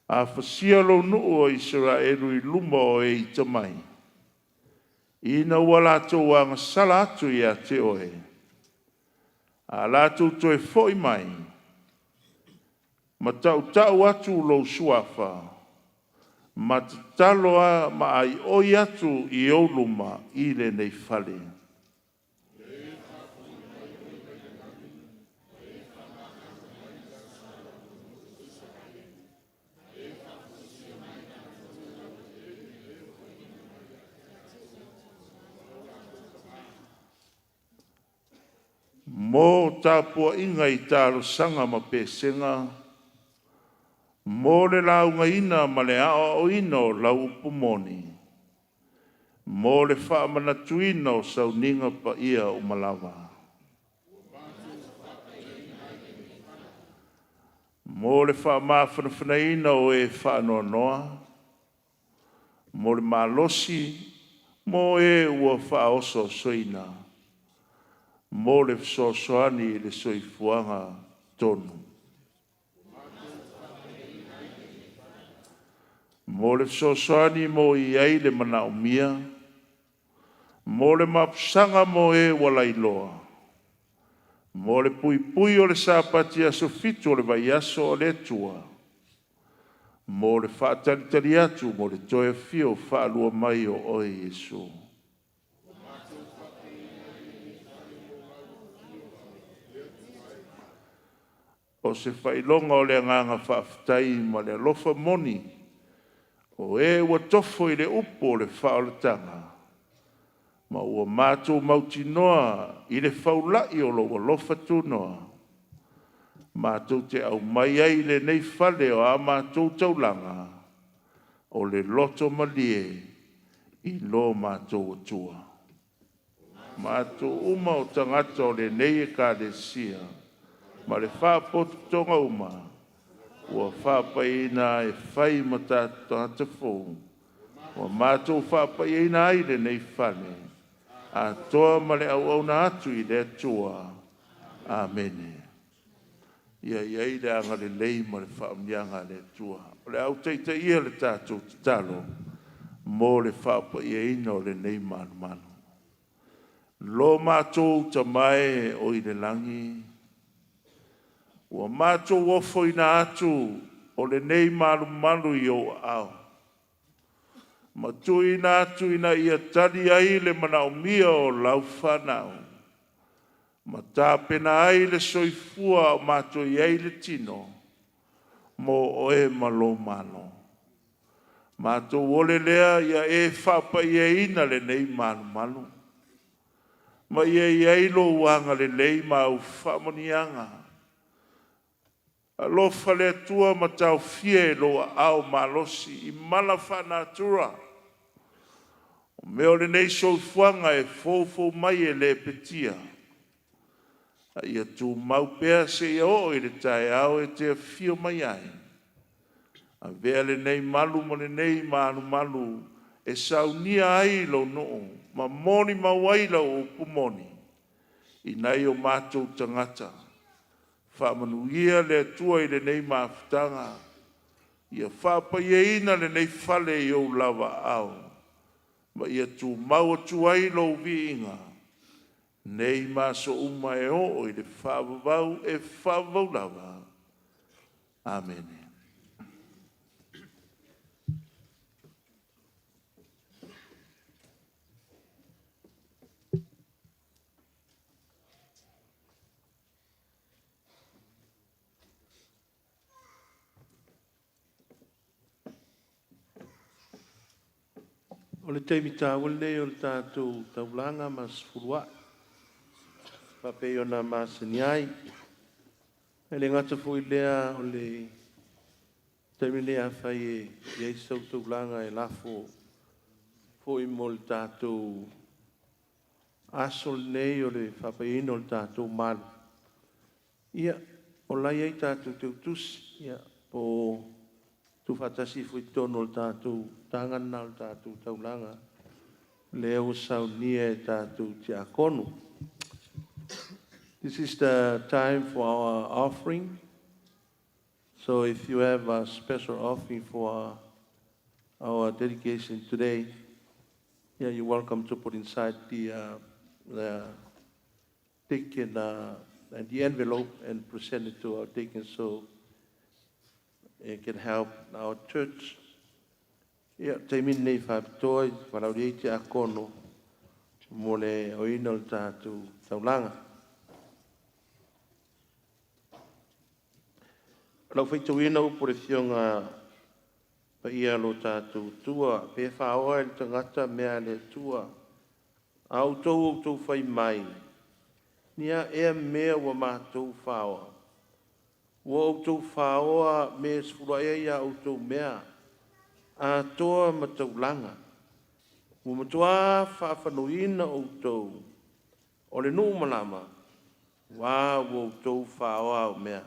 A fasia lou nuu o Isaraelu i luma o e ita mai, ina ua latou agasala atu ia te oe, a latou toe foi mai ma tautau atu lou suafa ma tatalo ma aioi atu i ou luma i lenei fale. Mo tapuaiga i talosaga ma pesega, mo le laugaina ma le aoaoina o lau upu moni, mo le faamanatuina o sauniga paia uma lava. Mo le faamafanafanaina o e faanoanoa. Mo le malosi mo e ua faaosoosoina, mo le fesoasoani i le soifuaga tonu. Mo le fesoasoani mo e i ai le manaomia, mo le mapusaga mo e ua lailoa, mo le puipui o le Sapati aso 7 o le vaiaso o le Atua, mo le faatalitali atu mo le toe afio faalua mai o Oe Iesu. O se faailoga o le agaga faafetai ma le alofa moni o e ua tofo i le upu o le faaolataga, ma ua matou mautinoa i le faulai o lou alofa tunoa, matou te aumai ai i lenei fale o a matou taulaga, o le loto malie i lo matou Atua. Matou uma o tagata o lenei Ekalesia ma le Faalapotopotoga uma ua faapaiaina e fai ma tatou tagata fou, ua matou faapaiaina ai lenei fale atoa ma le auauna atu i le Atua. Amene. Ia i ai le agalelei ma le faamanuiaga a le Atua. O le a ou taitaia le tatou tatalo mo le faapaiaina o lenei malumalu. Lo matou Tama e o i le lagi, ua matou ofoina atu o lenei malumalu i ou aao, ma tuuina atu ina ia tali ai le manaomia o lau fanau ma tapena ai le soifua o matou i ai le tino mo oe ma lou Malo. Matou ole lea ia e faapaiaina lenei malumalu ma ia i ai lou agalelei ma au faamanuiaga. Alofa le Atua ma taofia i lou aao malosi i mala faalenatura, o mea o lenei soifuaga e foufou mai e lepetia, a ia tumau pea seia oo i le taeao e te afio mai ai. Avea lenei malu ma lenei malumalu e saunia ai lou nuu ma molimau ai lau upu moni i nai o matou tagata. Faamanuia le Atua i lenei mafutaga, ia faapaiaina lenei fale i ou lava aao, ma ia tumau atu ai lou viiga nei ma aso uma e oo i le faavavau e faavavau lava. Amene. O le taimi taua lenei o le tatou taulaga ma sefuluai, faapei ona masani ai. E le gata foi i lea o le taimi lenei afai e i ai sau taulaga e lafo foi mo le tatou aso lenei o le faapaiaina o le tatou malu, ia, o la e i ai tatou teutusi po o tuufaatasi ifo i totonu o le tatou taga lena o le tatou taulaga lea ua saunia e tatou tiakono. This is the time for our offering. So if you have a special offering for our dedication today, yeah, you're welcome to put inside the deacon and the envelope and present it to our deacon so it can help our church. Ia, taimi lenei faapitoa i valaaulia ai tiakono mo le aoina o le tatou taulaga. O lau faitauina upu a le Afioga Paia a lo tatou Atua, pe faoa e le tagata mea a le Atua, a outou ua outou fai mai, ni a ea mea ua matou faoa? Ua outou faoa me e sefuluai ai a outou mea, atoa ma taulaga, ua matua faafanauina outou o le nuu malama, ua ua outou faoa au mea.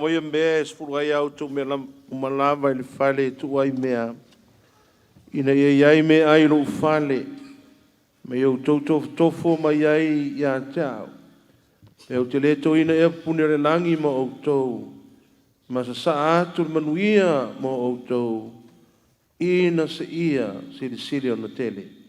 aumaia mea e sefulu ai a outou mea uma lava i le fale e tuu ai mea, ina ia i ai meaai i lou fale, ma ia outou tofotofo mai ai ia te au. Pe ou te le toina ea pupuni o le lagi mo outou, ma sasaa atu le manuia mo outou, ina seia silisili ona tele.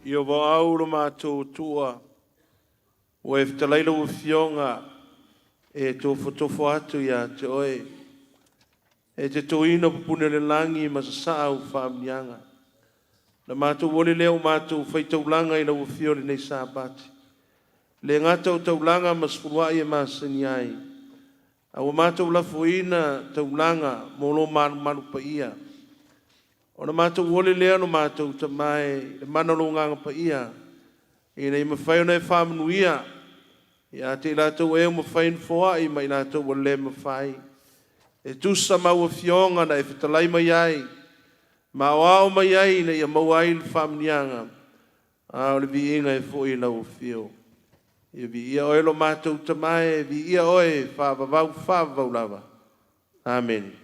Ia vaau lo matou Atua, ua e fetalai lau Afioga e tofotofo atu ia te oe, e te toina pupuni o le lagi ma sasaa au faamanuiaga. Na matou ole lea o matou faitaulaga i lau afio i lenei Sapati. Le gata o taulaga ma sefuluai e masani ai, a ua matou lafoina taulaga mo lo malumalu paia. Ona matou ole lea no matou tamae, le mana o lo ngaga paia, ina ia mafai ona e faamanuia, ia te i latou e mafai ona foai ma i latou ua le mafai. E tusa ma au afioga na e fetalai mai ai, ma o ao mai ai ina ia maua ai le faamanuiaga, a o le viiga e foi i lau afio. Ia viia oe lo matou tamae, viia oe faavavau faavavau lava. Amene.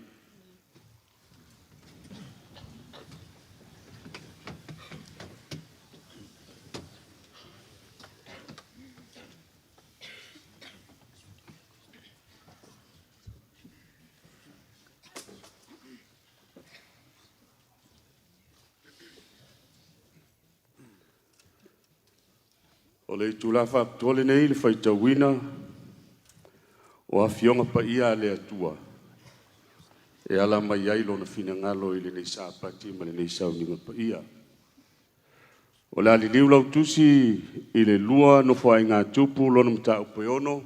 O le itula faapitoa lenei i le faitauina o Afioga Paia a le Atua e ala mai ai Lona finagalo i lenei Sapati ma lenei Sauniga Paia. O le a liliu lau tusi i le 2 Nofoaiga a Tupu lona mataupu e 6,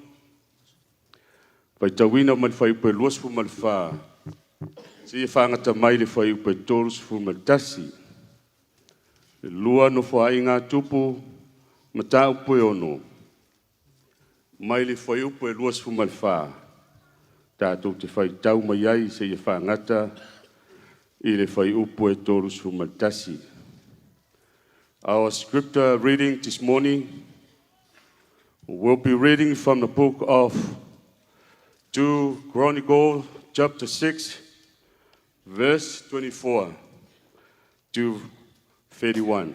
faitauina mai le fuaiupu e 24 seia fagata mai le fuaiupu e 31. Le 2 Nofoaiga a Tupu, mataupu e 6, mai le fuaiupu e 24, tatou te faitau mai ai seia fagata i le fuaiupu e 31. Our scripture reading this morning will be reading from the book of 2 Chronicles chapter 6 verse 24 to 31.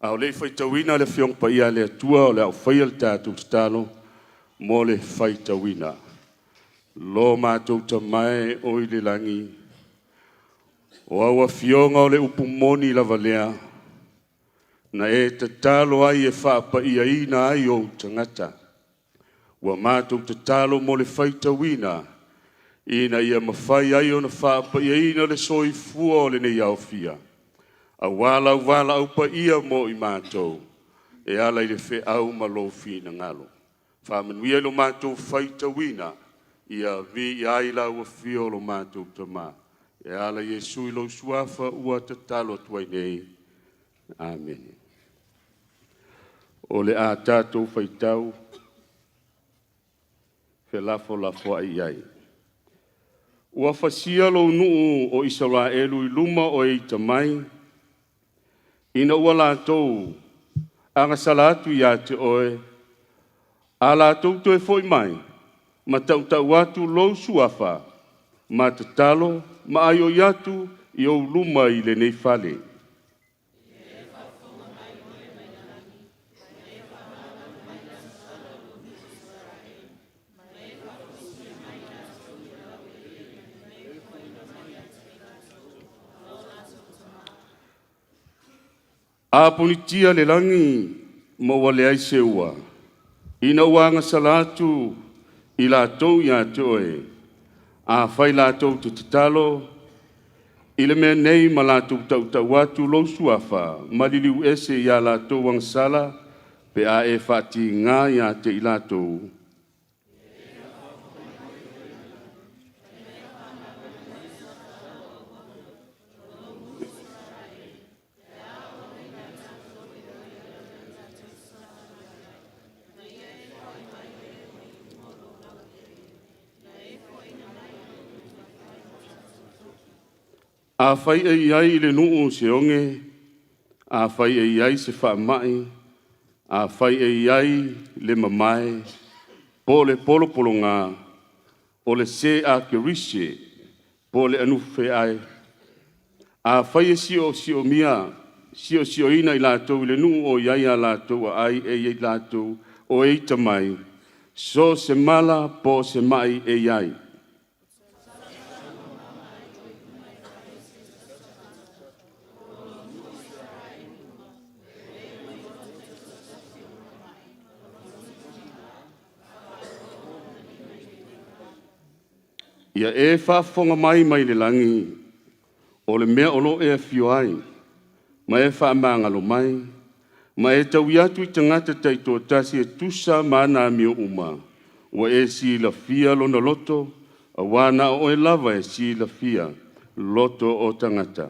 A o le i faitauina le Afioga Paia a le Atua, o le a ou faia le tatou tatalo mo le faitauina. Lo matou Tama e o i le lagi, o au Afioga o le upu moni lava lea, na e tatalo ai e faapaiaina ai ou tagata. Ua matou tatalo mo le faitauina, ina ia mafai ai ona faapaiaina le soifua o lenei aofia, auā lau valaau paia mo i matou, e ala i le feau ma lou finagalo. Faamanuia i lo matou faitauina, ia viia ai lau afio lo matou Tama, e ala i Iesu i lou suafa ua tatalo atu ai nei. Amene. O le a tatou faitau felafolafoai ai. Ua fasia lou nuu o Isaraelu i luma o e ita mai, ina ua latou agasala atu ia te oe, a latou toe foi mai, ma tautau atu lou suafa, ma tatalo ma aioi atu i ou luma i lenei fale. A ponitia le lagi ma ua leai se ua, ina ua agasala atu i latou ia te oe, afai latou te tatalo I le mea nei ma latou tautau atu lou suafa ma liliu ese ia latou agasala pe a e faatigā ia te i latou. Afai e i ai i le nuu se oge, afai e i ai se faamai, afai e i ai le mamae, po o le polopologa, o le se akerise, po o le anufeae, afai e siosioina i latou i le nuu o i ai a latou aai e i ai latou o e ita mai, so o se mala po o se mai e i ai. Ia e faafofoga mai mai le lagi, o le mea o lo o e afio ai, ma e faamagalo mai, ma e taui atu i tagata taitoatasi e tusa ma ana amio uma, ua e silafia lona loto, auā na o oe lava e silafia loto o tagata.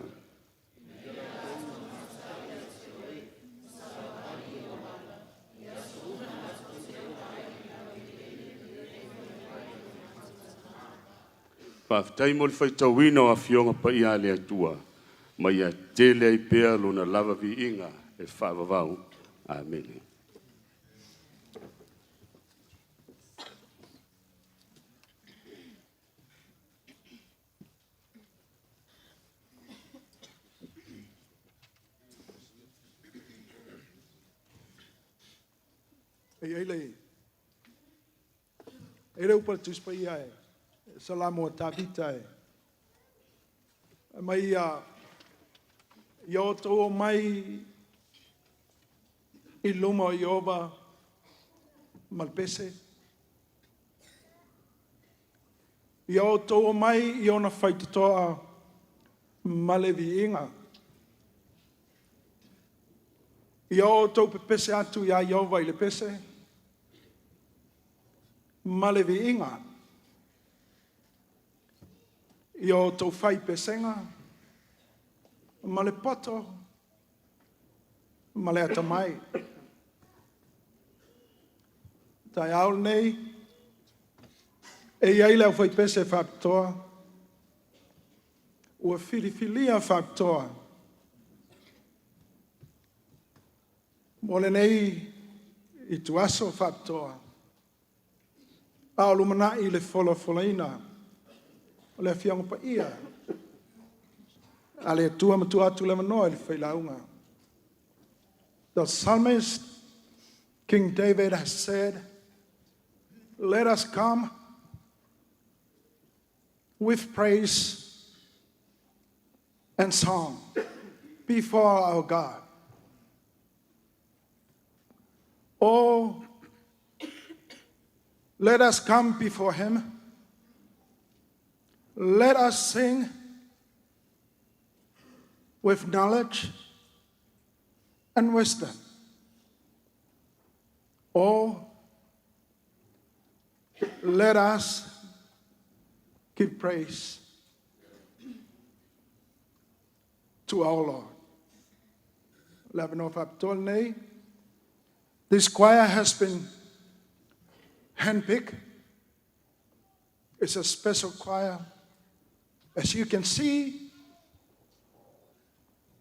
Faafetai mo le faitauina o Afioga Paia a le Atua, ma ia tele ai pea lona lava viiga e faavavau. Amene. E i ai le E le upu a le Tusi Paia e Salamo a Tavita e aumai ia, ia outou omai i luma o Ieova ma le pese. Ia outou omai i ona faitotoa ma le viiga. Ia outou pepese atu iā Ieova i le pese ma le viiga. Ia outou fai pesega ma le poto ma le atamai. Taeao lenei, e i ai le aufaipese faapitoa ua filifilia faapitoa mo lenei ituaso faapitoa, a o lumanai le folafolaina o le Afioaga Paia a le Atua ma tuu atu le avanoa i le failauga. The psalmist King David has said, "Let us come with praise and song before our God. Oh, let us come before him. Let us sing with knowledge and wisdom. Oh, let us give praise to our Lord." Le avanoa faapitoa lenei. This choir has been handpicked. It's a special choir. As you can see,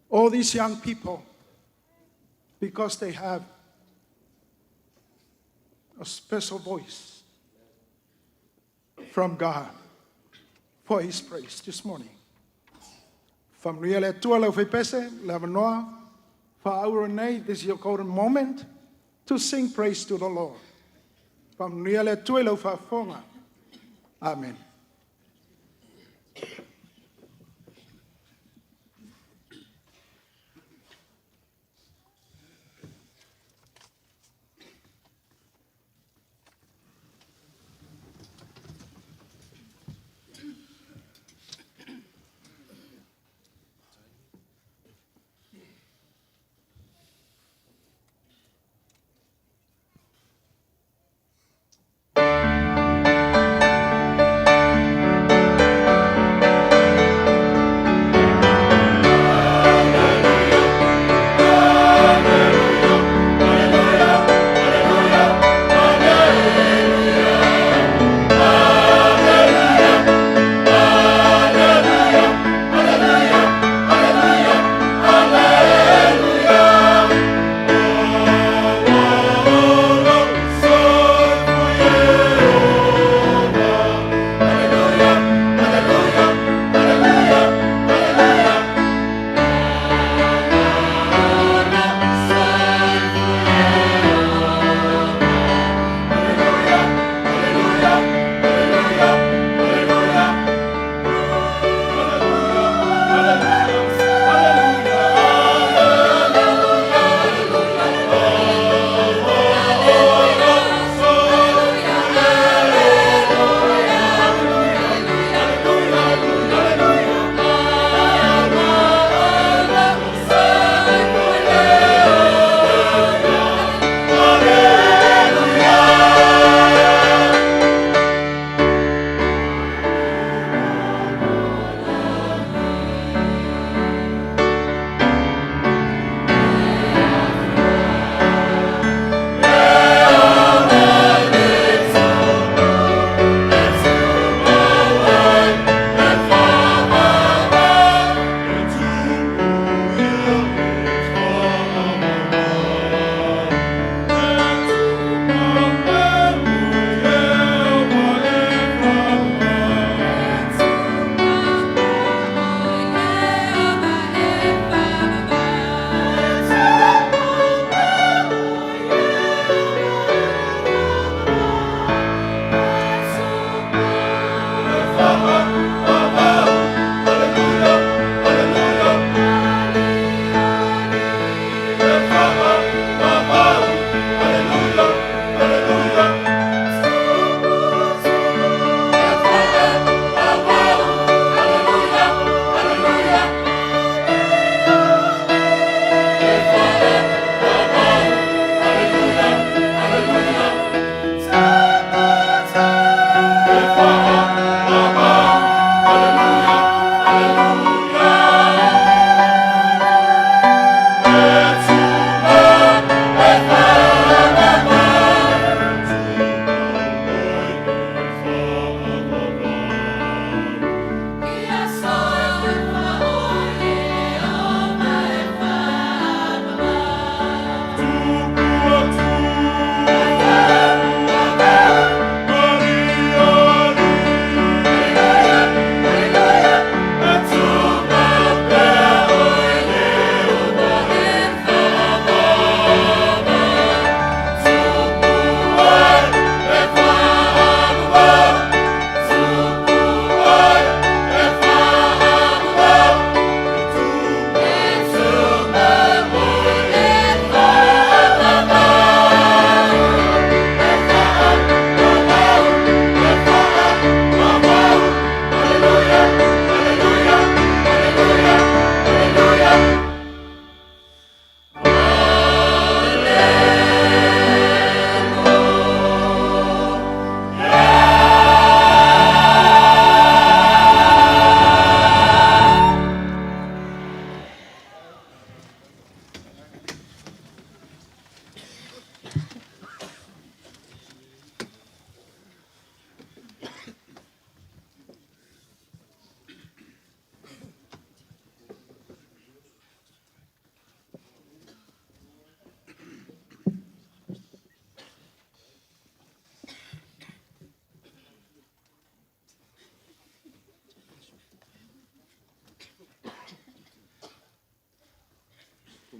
all these young people, because they have a special voice from God for His praise this morning. Faamanuia le Atua i le aufaipese, le avanoa, faauro nei, this is your golden moment to sing praise to the Lord. Faamanuia le Atua i lau faafofoga. Amen.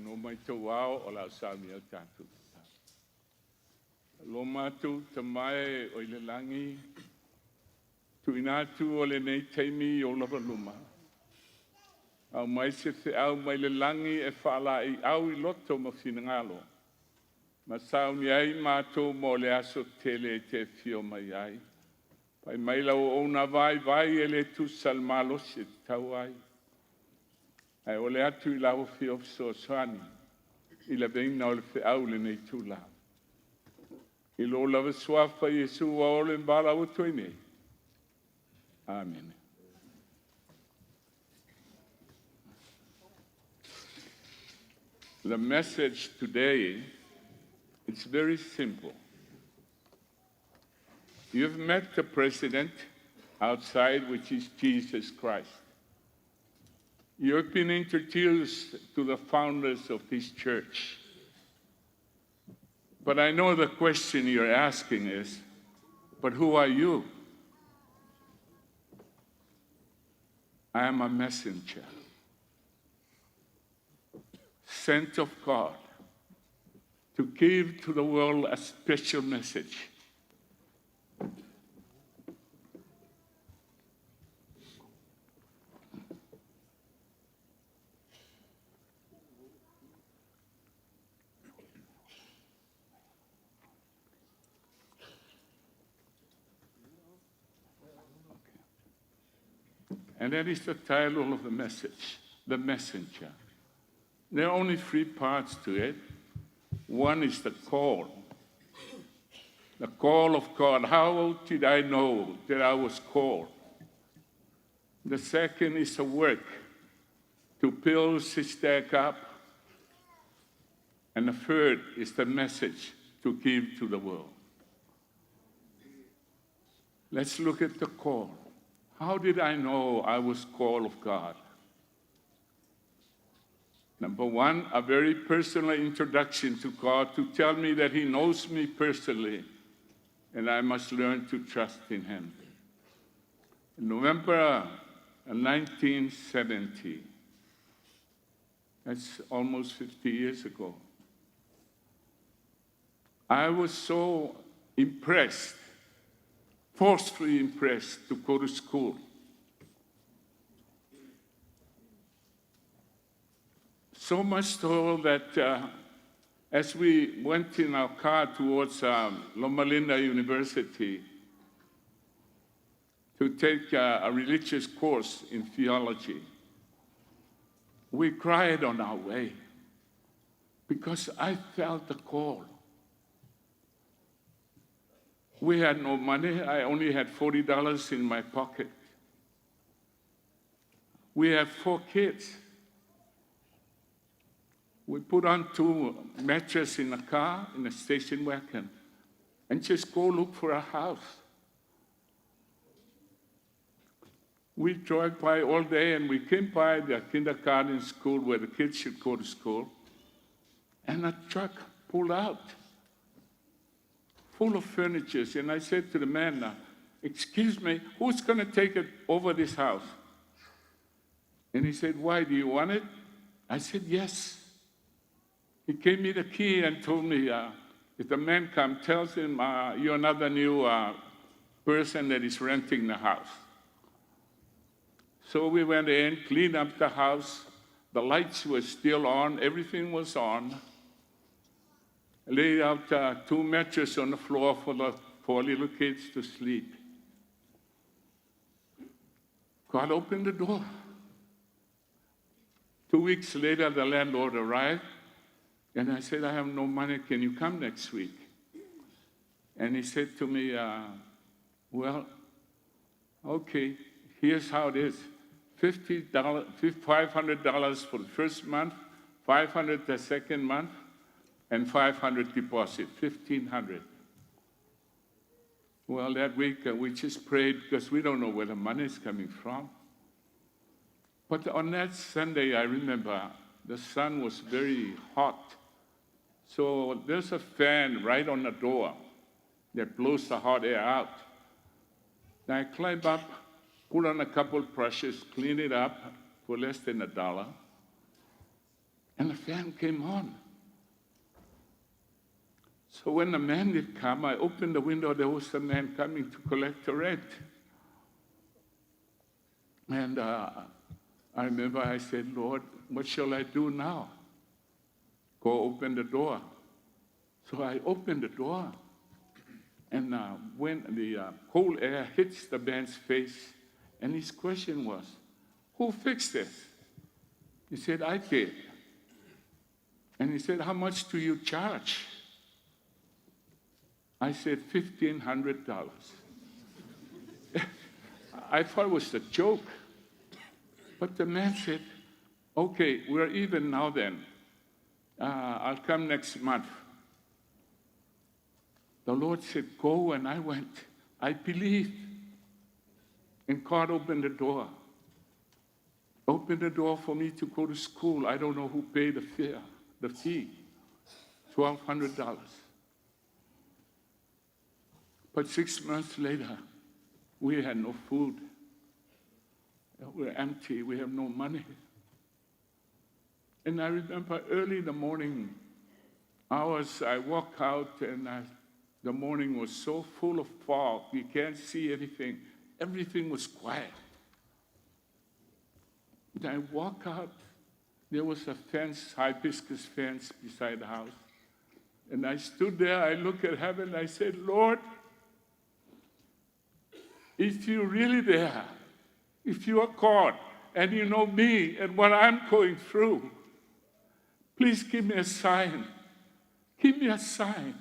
No mai tau ao o la saunia le tatou tatalo. Lo matou Tama e o i le lagi, tuuina atu o lenei taimi i ou lava luma. Aumai se feau mai le lagi e faalaeiau i loto ma finagalo, ma sauni ai matou mo le aso tele e te afio mai ai. Fai mai lau auauna vaivai e le tusa le malosi e tatau ai. Ae ole atu i lau Afioga fesoasoani i le aveina o le feau i lenei itula. I lou lava suafa Iesu ua ole ma valaau atu ai nei. Amene. The message today, it's very simple. You've met the president outside, which is Jesus Christ. You've been introduced to the founders of this church. But I know the question you're asking is, but who are you? I am a messenger, sent of God to give to the world a special message. And that is the title of the message, The Messenger. There are only three parts to it. One is the call. The call of God. How did I know that I was called? The second is a work to build Sister up. And the third is the message to give to the world. Let's look at the call. How did I know I was called of God? Number one, a very personal introduction to God to tell me that He knows me personally and I must learn to trust in Him. In November 1970, that's almost 50 years ago, I was so impressed, forcefully impressed to go to school. So much so that as we went in our car towards Loma Linda University to take a religious course in theology, we cried on our way because I felt the call. We had no money. I only had $40 in my pocket. We have 4 kids. We put on 2 mattresses in a car, in a station wagon, and just go look for a house. We drove by all day, and we came by the kindergarten school where the kids should go to school, and a truck pulled out, full of furniture. And I said to the man, excuse me, who's going to take it over this house? And he said, why, do you want it? I said, yes. He gave me the key and told me, if the man comes, tells him you're another new person that is renting the house. So we went in, cleaned up the house. The lights were still on. Everything was on. I laid out 2 mattresses on the floor for the 4 little kids to sleep. God opened the door. 2 weeks later, the landlord arrived. And I said, I have no money. Can you come next week? And he said to me, well, okay, here's how it is. $500 for the first month, $500 the second month, and $500 deposit, $1,500. Well, that week we just prayed because we don't know where the money is coming from. But on that Sunday, I remember the sun was very hot. So there's a fan right on the door that blows the hot air out. Now I climb up, put on a couple brushes, clean it up for less than $1. And the fan came on. So when the man did come, I opened the window. There was a man coming to collect the rent. And I remember I said, "Lord, what shall I do now?" "Go open the door." So I opened the door. And when the cold air hits the man's face, and his question was, "Who fixed this?" He said, "I did." And he said, "How much do you charge?" I said, "$1,500." I thought it was a joke. But the man said, "Okay, we're even now then. I'll come next month." The Lord said, "Go," and I went. I believed. And God opened the door. Opened the door for me to go to school. I don't know who paid the fee, $1,200. But 6 months later, we had no food. We're empty. We have no money. And I remember early in the morning hours, I walked out and the morning was so full of fog, you can't see anything. Everything was quiet. And I walk out, there was a fence, hibiscus fence beside the house. And I stood there, I looked at heaven, I said, "Lord, if you're really there, if you are God and you know me and what I'm going through, please give me a sign. Give me a sign."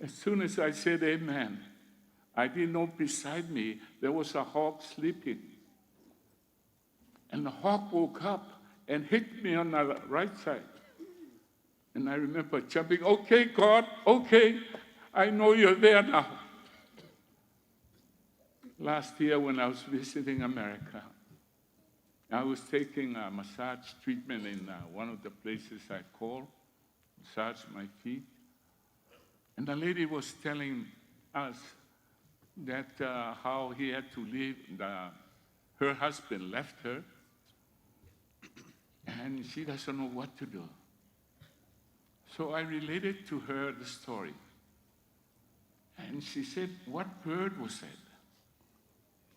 As soon as I said amen, I didn't know beside me there was a hawk sleeping. And the hawk woke up and hit me on the right side. And I remember jumping, "Okay, God, okay, I know you're there now." Last year, when I was visiting America, I was taking a massage treatment in one of the places I call, massage my feet. And the lady was telling us that how he had to leave, her husband left her, and she doesn't know what to do. So I related to her the story. And she said, "What bird was it?"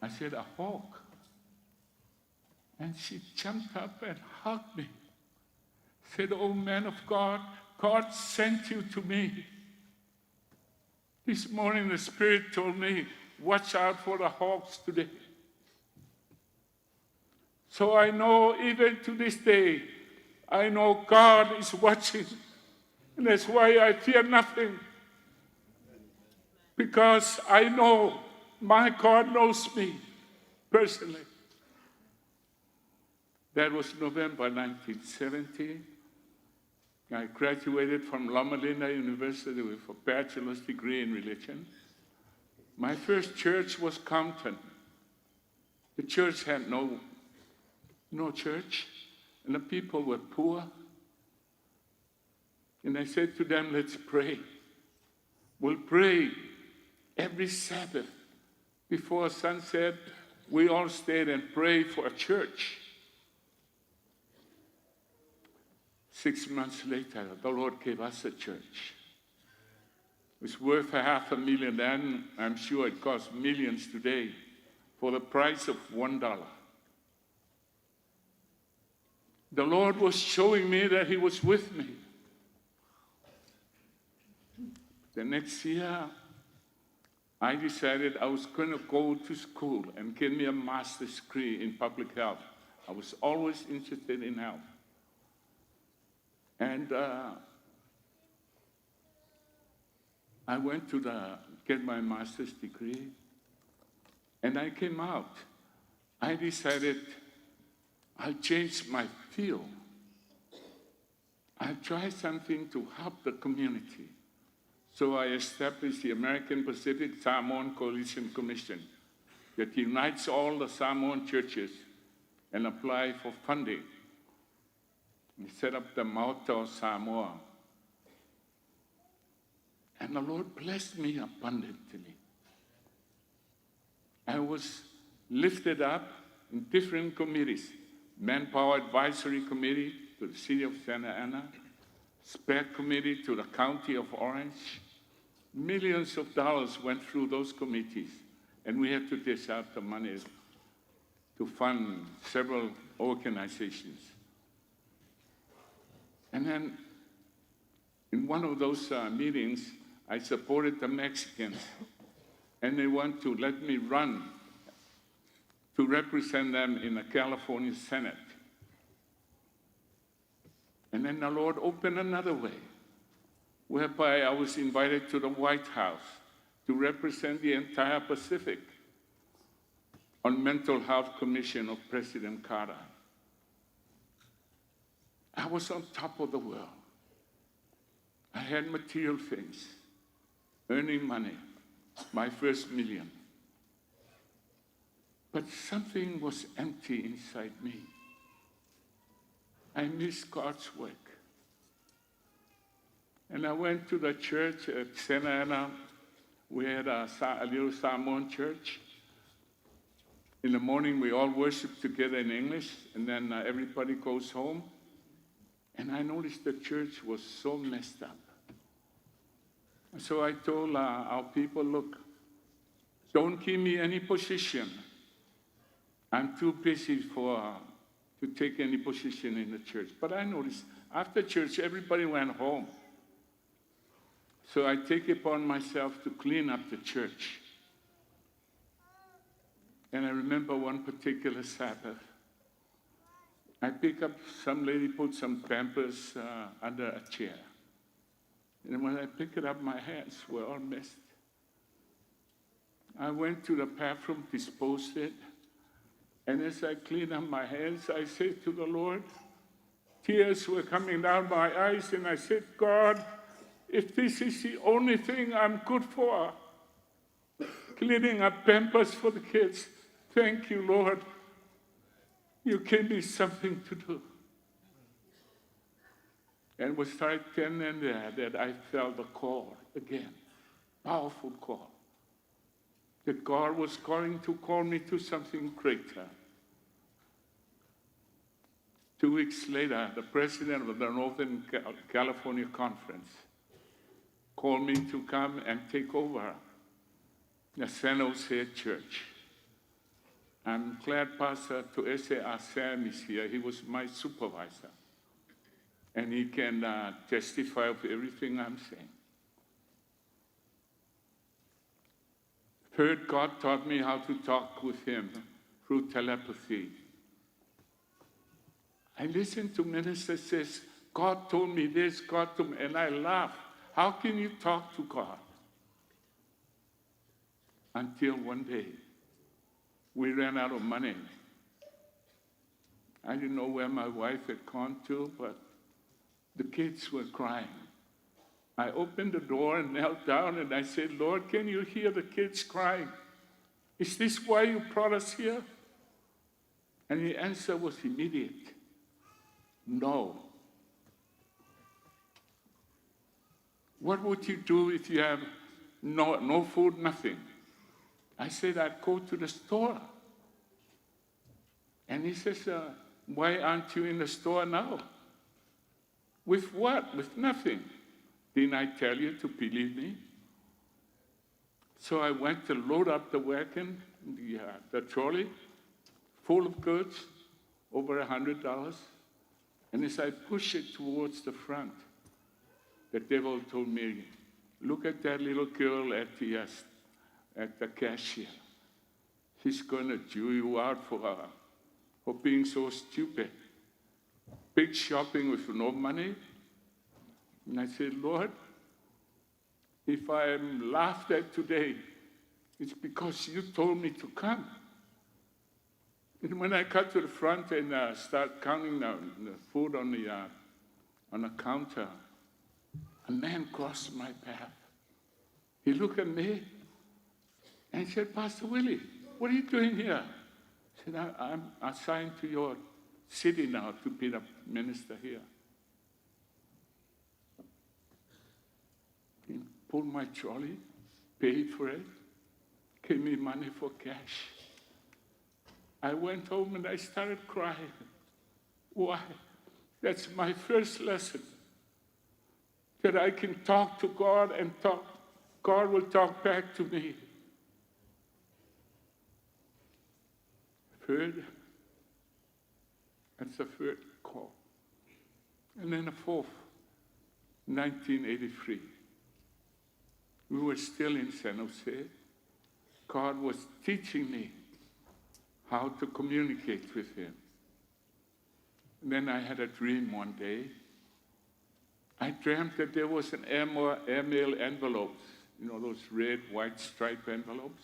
I said, "A hawk." And she jumped up and hugged me. Said, "Oh, man of God, God sent you to me. This morning the Spirit told me, 'Watch out for the hawks today.'" So I know even to this day, I know God is watching. And that's why I fear nothing. Because I know my God knows me personally. That was November 1970. I graduated from Loma Linda University with a bachelor's degree in religion. My first church was Compton. The church had no church, and the people were poor. And I said to them, "Let's pray. We'll pray every Sabbath. Before sunset, we all stayed and prayed for a church." 6 months later, the Lord gave us a church. It's worth a half a million then. I'm sure it costs millions today for the price of $1. The Lord was showing me that He was with me. The next year, I decided I was going to go to school and get me a master's degree in public health. I was always interested in health. And I went to get my master's degree, and I came out. I decided I'll change my field. I'll try something to help the community. So I established the American Pacific Samoan Coalition Commission that unites all the Samoan churches and apply for funding. We set up the Maota o Samoa. And the Lord blessed me abundantly. I was lifted up in different committees. Manpower Advisory Committee to the City of Santa Ana, SPED Committee to the County of Orange. Millions of dollars went through those committees, and we had to dish out the money to fund several organizations. And then in one of those meetings, I supported the Mexicans, and they want to let me run to represent them in the California Senate. And then the Lord opened another way, whereby I was invited to the White House to represent the entire Pacific on Mental Health Commission of President Carter. I was on top of the world. I had material things, earning money, my first million. But something was empty inside me. I missed God's work. And I went to the church at Santa Ana. We had a little Samoan church. In the morning, we all worship together in English, and then everybody goes home. And I noticed the church was so messed up. So I told our people, look, don't give me any position. I'm too busy to take any position in the church. But I noticed after church, everybody went home. So I take it upon myself to clean up the church. And I remember one particular Sabbath, I pick up, some lady put some Pampers under a chair. And when I pick it up, my hands were all messed. I went to the bathroom, disposed it. And as I cleaned up my hands, I said to the Lord, tears were coming down my eyes, and I said, God, if this is the only thing I'm good for, cleaning up Pampers for the kids, thank you, Lord. You gave me something to do. And it was right then and there that I felt the call again, powerful call, that God was going to call me to something greater. 2 weeks later, the president of the Northern California Conference called me to come and take over the San Jose Church. I'm glad Pastor Toese Asam is here. He was my supervisor. And he can testify of everything I'm saying. Third, God taught me how to talk with him through telepathy. I listened to ministers says, God told me this, God told me, and I laugh. How can you talk to God? Until one day, we ran out of money. I didn't know where my wife had gone to, but the kids were crying. I opened the door and knelt down and I said, Lord, can you hear the kids crying? Is this why you brought us here? And the answer was immediate. No. What would you do if you have no food, nothing? I said, I'd go to the store. And he says, why aren't you in the store now? With what? With nothing. Didn't I tell you to believe me? So I went to load up the wagon, the trolley, full of goods, over $100. And as I pushed it towards the front, the devil told me, look at that little girl at the cashier. She's going to chew you out for being so stupid. Big shopping with no money. And I said, Lord, if I am laughed at today, it's because you told me to come. And when I got to the front and start counting the food on the counter, a man crossed my path. He looked at me and said, Pastor Willie, what are you doing here? I said, I'm assigned to your city now to be the minister here. He pulled my trolley, paid for it, gave me money for cash. I went home and I started crying. Why? That's my first lesson. That I can talk to God and talk, God will talk back to me. Third, that's the third call. And then the fourth, 1983. We were still in San Jose. God was teaching me how to communicate with Him. And then I had a dream one day. I dreamt that there was an airmail envelopes, you know, those red, white stripe envelopes.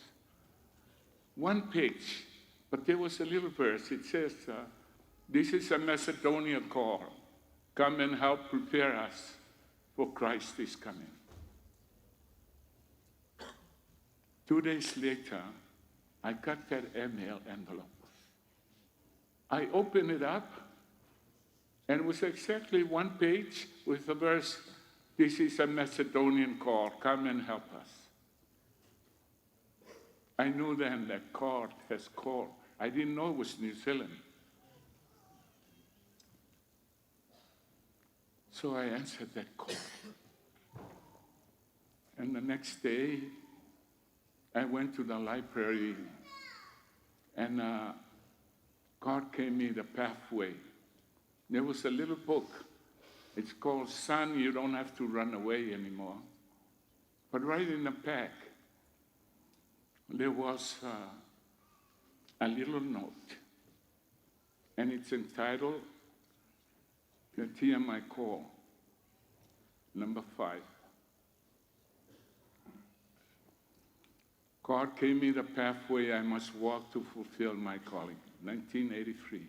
One page, but there was a little verse. It says, this is a Macedonia call. Come and help prepare us, for Christ is coming. 2 days later, I got that airmail envelope. I opened it up, and it was exactly one page with the verse, this is a Macedonian call, come and help us. I knew then that God has called. I didn't know it was New Zealand. So I answered that call. And the next day, I went to the library, and God gave me the pathway. There was a little book. It's called, Son, You Don't Have to Run Away Anymore. But right in the back, there was a little note. And it's entitled, The TMI Call, number 5. God gave me the pathway I must walk to fulfill my calling, 1983.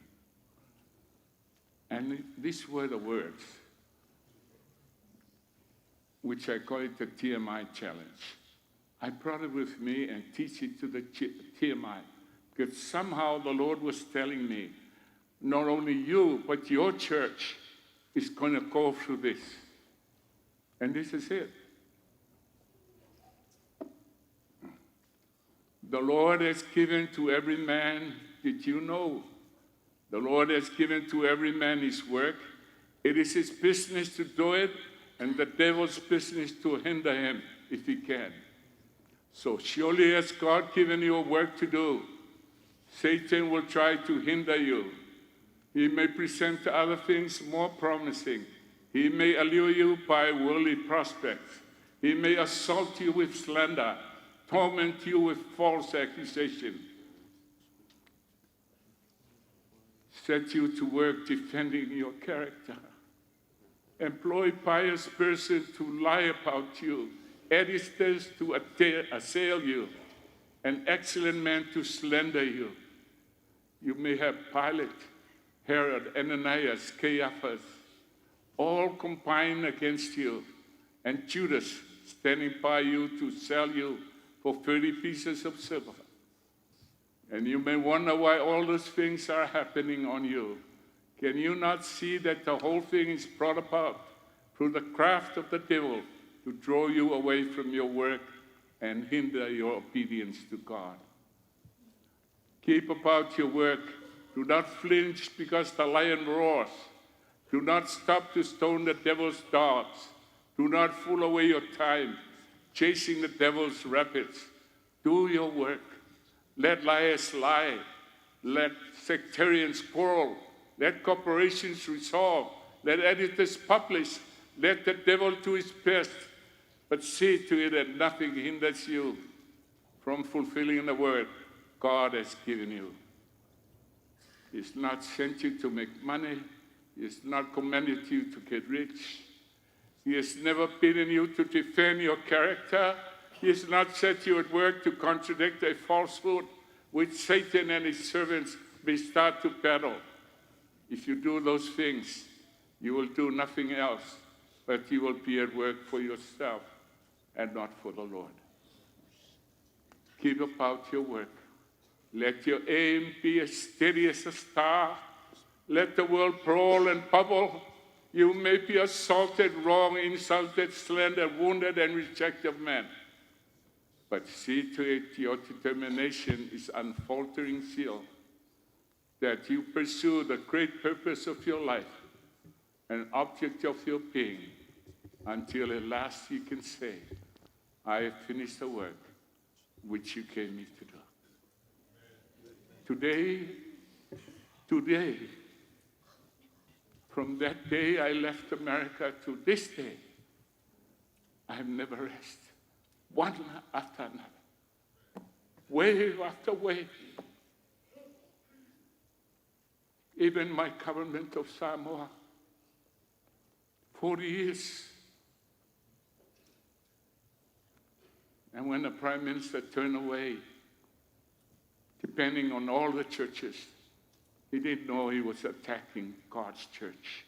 And these were the words, which I call it the TMI challenge. I brought it with me and teach it to the TMI, because somehow the Lord was telling me, not only you, but your church is going to go through this. And this is it. The Lord has given to every man, did you know? The Lord has given to every man his work. It is his business to do it, and the devil's business to hinder him if he can. So surely as God given you a work to do, Satan will try to hinder you. He may present other things more promising. He may allure you by worldly prospects. He may assault you with slander, torment you with false accusation, set you to work defending your character, employ pious persons to lie about you, editors to assail you, and excellent men to slander you. You may have Pilate, Herod, Ananias, Caiaphas, all combined against you, and Judas standing by you to sell you for 30 pieces of silver. And you may wonder why all those things are happening on you. Can you not see that the whole thing is brought about through the craft of the devil to draw you away from your work and hinder your obedience to God? Keep about your work. Do not flinch because the lion roars. Do not stop to stone the devil's dogs. Do not fool away your time chasing the devil's rabbits. Do your work. Let liars lie. Let sectarians quarrel. Let corporations resolve. Let editors publish. Let the devil do his best. But see to it that nothing hinders you from fulfilling the word God has given you. He's not sent you to make money. He has not commanded you to get rich. He has never bidden you to defend your character. He has not set you at work to contradict a falsehood which Satan and his servants may start to peddle. If you do those things, you will do nothing else, but you will be at work for yourself and not for the Lord. Keep about your work. Let your aim be as steady as a star. Let the world brawl and bubble. You may be assaulted, wronged, insulted, slandered, wounded, and rejected of men. But see to it your determination is unfaltering zeal, that you pursue the great purpose of your life and object of your being until at last you can say, I have finished the work which you gave me to do. Today, today, from that day I left America to this day, I have never rested. One after another, wave after wave. Even my government of Samoa, 40 years. And when the prime minister turned away, depending on all the churches, he didn't know he was attacking God's church.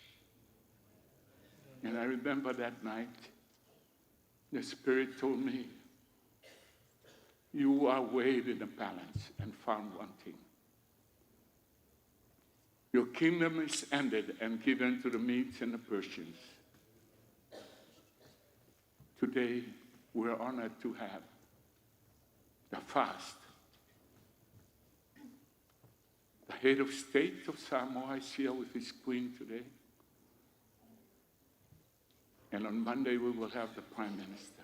And I remember that night, the Spirit told me, you are weighed in the balance and found wanting. Your kingdom is ended and given to the Medes and the Persians. Today, we're honored to have the fast. The head of state of Samoa is here with his queen today. And on Monday, we will have the prime minister.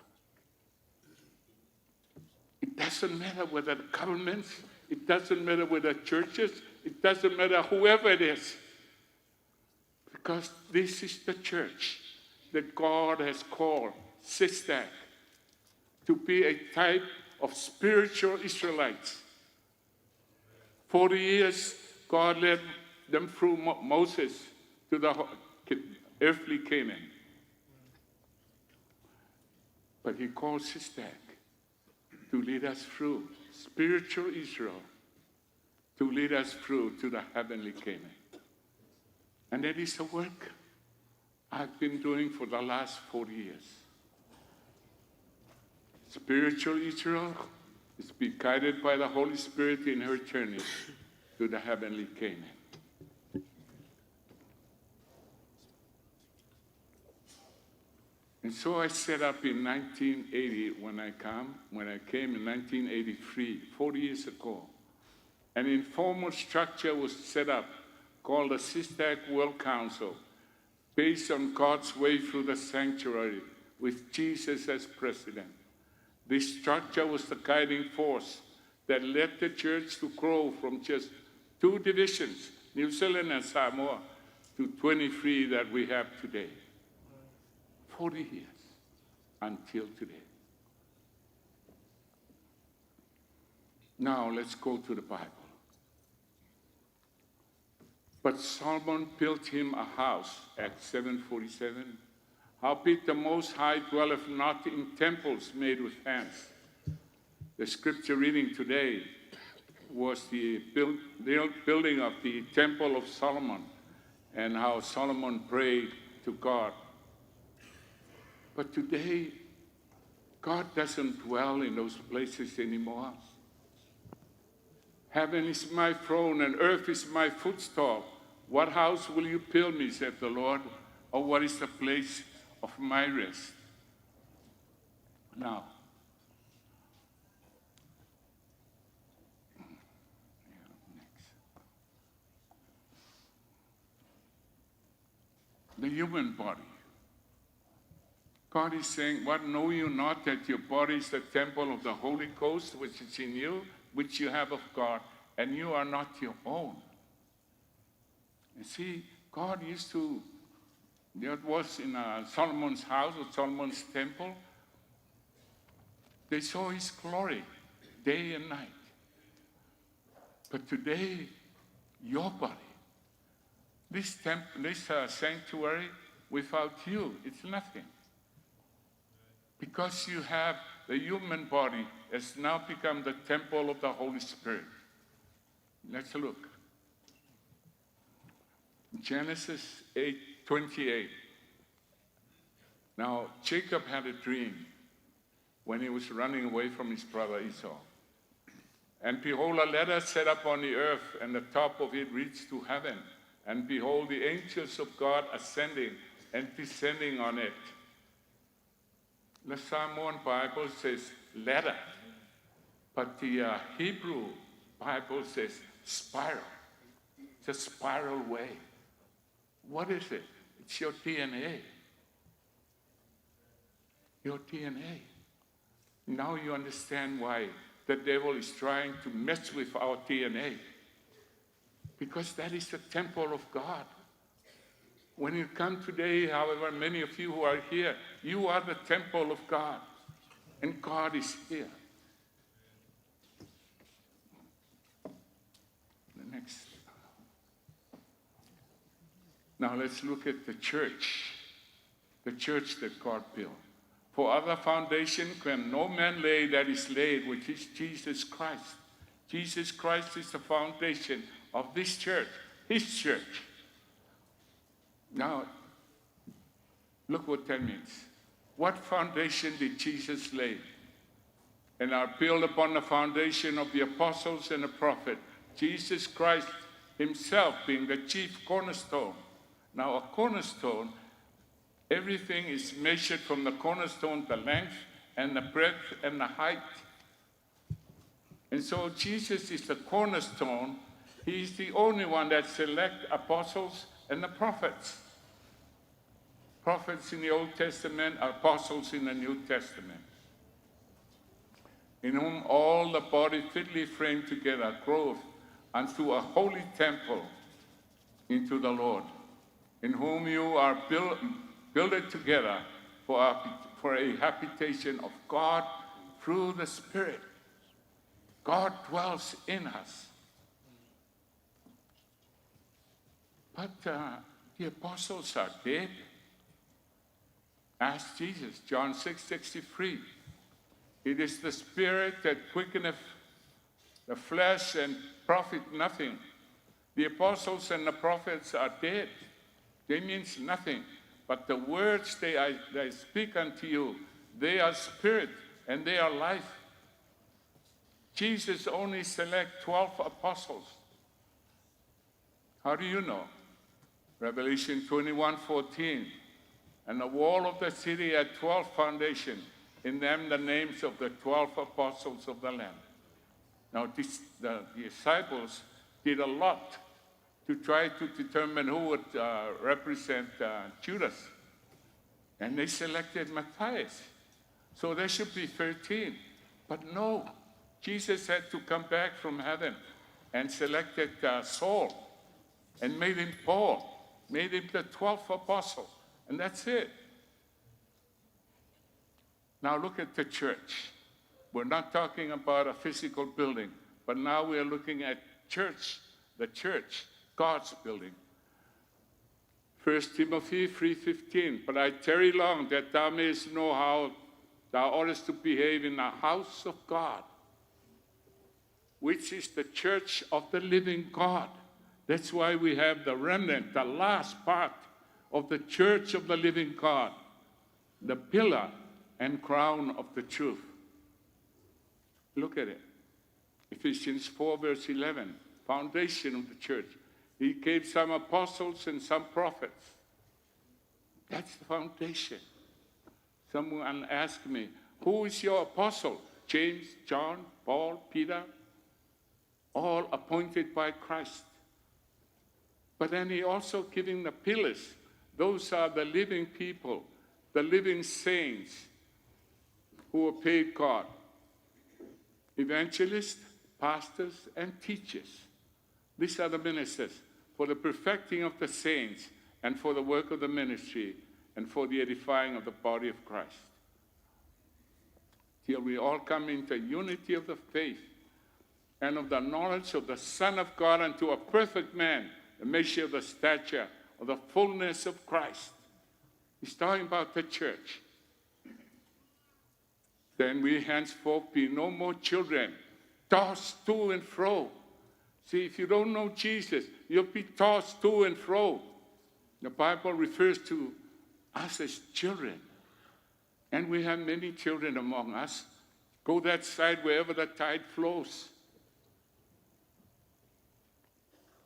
It doesn't matter whether the governments, it doesn't matter whether churches, it doesn't matter whoever it is. Because this is the church that God has called sisdac to be a type of spiritual Israelites. 40 years, God led them through Moses to the earthly Canaan. But he called sisdac to lead us through spiritual Israel, to lead us through to the heavenly Canaan. And that is the work I've been doing for the last 40 years. Spiritual Israel is be guided by the Holy Spirit in her journey to the heavenly Canaan. And so I set up in 1980 when I came in 1983, 40 years ago, an informal structure was set up called the sisdac World Council, based on God's way through the sanctuary with Jesus as president. This structure was the guiding force that led the church to grow from just 2 divisions, New Zealand and Samoa, to 23 that we have today. 40 years until today. Now let's go to the Bible. But Solomon built him a house at 747. Howbeit the Most High dwelleth not in temples made with hands. The scripture reading today was the building of the Temple of Solomon and how Solomon prayed to God. But today, God doesn't dwell in those places anymore. Heaven is my throne and earth is my footstool. What house will you build me, said the Lord, or what is the place of my rest? Now, next. The human body. God is saying, what, know you not that your body is the temple of the Holy Ghost, which is in you, which you have of God, and you are not your own. You see, God used to, that was in Solomon's house or Solomon's temple. They saw his glory day and night. But today, your body, this sanctuary, without you, it's nothing. Because you have the human body has now become the temple of the Holy Spirit. Let's look. Genesis 8:28. Now, Jacob had a dream when he was running away from his brother Esau. And behold, a ladder set up on the earth, and the top of it reached to heaven. And behold, the angels of God ascending and descending on it. The Samoan Bible says ladder, but the Hebrew Bible says spiral. It's a spiral way. What is it? It's your DNA. Your DNA. Now you understand why the devil is trying to mess with our DNA. Because that is the temple of God. When you come today, however, many of you who are here, you are the temple of God. And God is here. The next. Now let's look at the church that God built. For other foundation can no man lay that is laid, which is Jesus Christ. Jesus Christ is the foundation of this church, his church. Now, look what that means. What foundation did Jesus lay? And are built upon the foundation of the apostles and the prophet, Jesus Christ himself being the chief cornerstone. Now, a cornerstone, everything is measured from the cornerstone, the length and the breadth and the height. And so Jesus is the cornerstone. He is the only one that selects apostles and the prophets. Prophets in the Old Testament, apostles in the New Testament. In whom all the body fitly framed together groweth unto a holy temple into the Lord, in whom you are builded together for a habitation of God through the Spirit. God dwells in us. But the apostles are dead. Ask Jesus, John 6:63. It is the Spirit that quickeneth the flesh and profit nothing. The apostles and the prophets are dead. They means nothing. But the words they speak unto you, they are spirit and they are life. Jesus only select 12 apostles. How do you know? Revelation 21:14. And the wall of the city had 12 foundations, in them the names of the 12 apostles of the Lamb. Now the disciples did a lot to try to determine who would represent Judas. And they selected Matthias. So there should be 13. But no, Jesus had to come back from heaven and selected Saul and made him Paul, made him the 12th apostle. And that's it. Now look at the church. We're not talking about a physical building, but now we are looking at church, the church, God's building. 1 Timothy 3:15, but I tarry long that thou mayest know how thou oughtest to behave in the house of God, which is the church of the living God. That's why we have the remnant, the last part of the church of the living God, the pillar and crown of the truth. Look at it. Ephesians 4, verse 11, foundation of the church. He gave some apostles and some prophets. That's the foundation. Someone asked me, who is your apostle? James, John, Paul, Peter, all appointed by Christ. But then he also giving the pillars. Those are the living people, the living saints who obey God. Evangelists, pastors, and teachers. These are the ministers for the perfecting of the saints and for the work of the ministry and for the edifying of the body of Christ. Till we all come into unity of the faith and of the knowledge of the Son of God unto a perfect man, the measure of the stature of the fullness of Christ. He's talking about the church. Then we henceforth be no more children, tossed to and fro. See, if you don't know Jesus, you'll be tossed to and fro. The Bible refers to us as children. And we have many children among us. Go that side wherever the tide flows.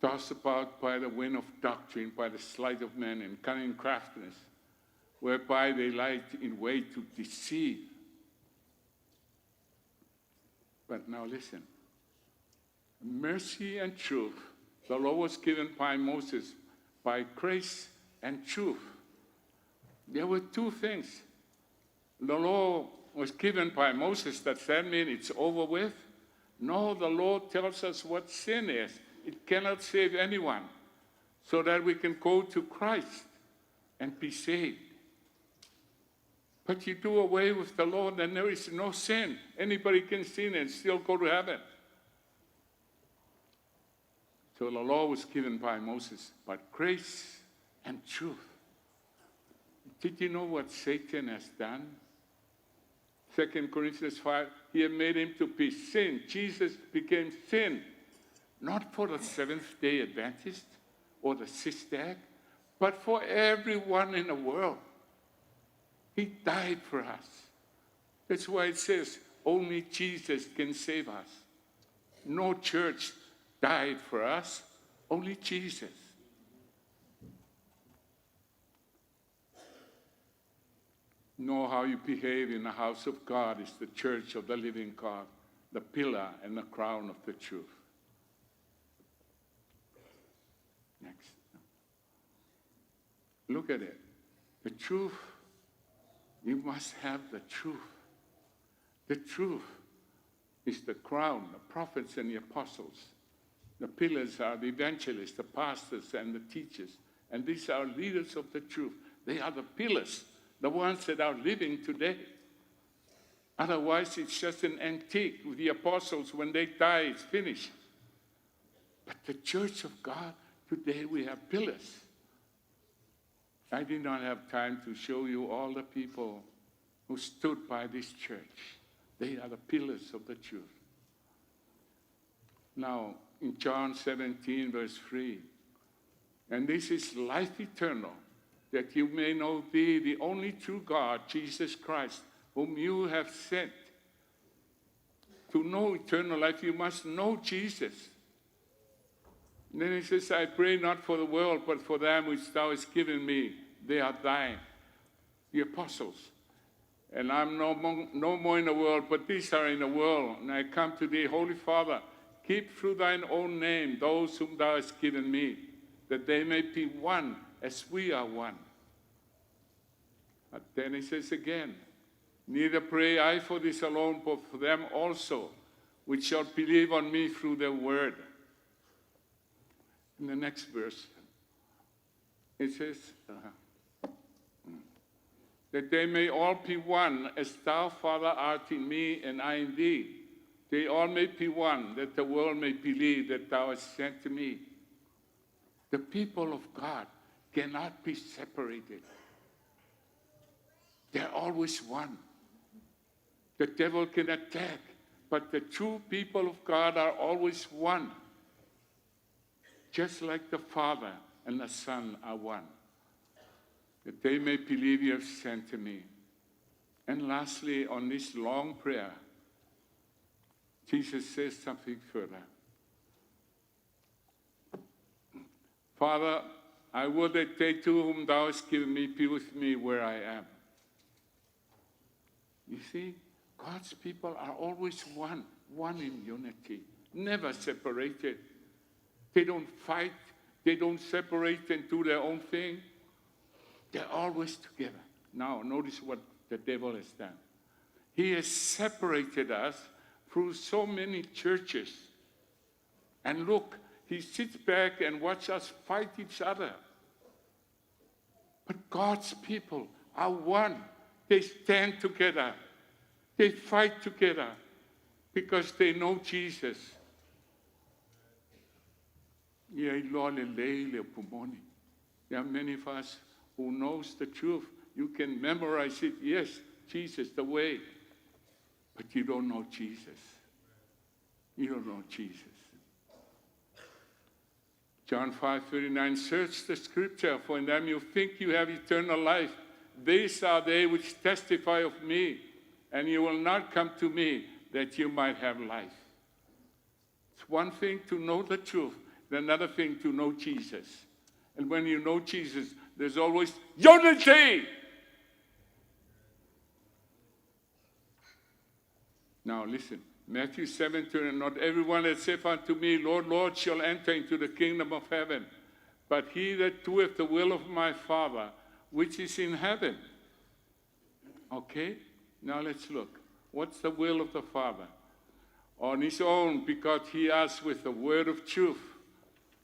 Tossed about by the wind of doctrine, by the sleight of men and cunning craftiness, whereby they lie in wait to deceive. But now listen. Mercy and truth The law was given by Moses by grace and truth. There were two things. The law was given by Moses. Does that mean it's over with? No, the law tells us what sin is. It cannot save anyone, so that we can go to Christ and be saved. But you do away with the law, then there is no sin. Anybody can sin and still go to heaven. So the law was given by Moses, but grace and truth. Did you know what Satan has done? 2 Corinthians 5, he had made him to be sin. Jesus became sin, not for the Seventh-day Adventist or the sisdac, but for everyone in the world. He died for us. That's why it says only Jesus can save us. No church died for us, only Jesus. Know how you behave in the house of God is the church of the living God, the pillar and the crown of the truth. Next. Look at it. The truth, you must have the truth. The truth is the crown, the prophets and the apostles. The pillars are the evangelists, the pastors, and the teachers. And these are leaders of the truth. They are the pillars, the ones that are living today. Otherwise, it's just an antique with the apostles. When they die, it's finished. But the church of God, today we have pillars. I did not have time to show you all the people who stood by this church. They are the pillars of the truth. Now, in John 17, verse 3, and this is life eternal, that you may know thee, the only true God, Jesus Christ, whom you have sent. To know eternal life, you must know Jesus. And then he says, I pray not for the world, but for them which thou hast given me. They are thine, the apostles. And I'm no more in the world, but these are in the world. And I come to thee, Holy Father, keep through thine own name those whom thou hast given me, that they may be one as we are one. But then he says again, neither pray I for this alone, but for them also, which shall believe on me through their word. In the next verse, it says, that they may all be one, as thou, Father, art in me, and I in thee. They all may be one, that the world may believe that thou hast sent to me. The people of God cannot be separated. They're always one. The devil can attack, but the true people of God are always one. Just like the Father and the Son are one. That they may believe you have sent to me. And lastly, on this long prayer, Jesus says something further. Father, I will that they too whom thou hast given me be with me where I am. You see, God's people are always one, one in unity, never separated. They don't fight, they don't separate and do their own thing. They're always together. Now, notice what the devil has done. He has separated us through so many churches. And look, he sits back and watches us fight each other. But God's people are one. They stand together. They fight together because they know Jesus. There are many of us who knows the truth. You can memorize it. Yes, Jesus, the way. But you don't know Jesus. You don't know Jesus. John 5:39, search the scripture, for in them you think you have eternal life. These are they which testify of me, and you will not come to me that you might have life. It's one thing to know the truth, and another thing to know Jesus. And when you know Jesus, there's always unity. Now listen. Matthew 7, "Not everyone that saith unto me, Lord, Lord, shall enter into the kingdom of heaven, but he that doeth the will of my Father, which is in heaven." Okay, now let's look. What's the will of the Father? On his own begot he us with the word of truth,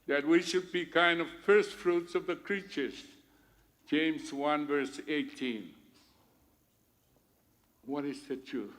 that we should be kind of first fruits of the creatures. James 1, verse 18. What is the truth?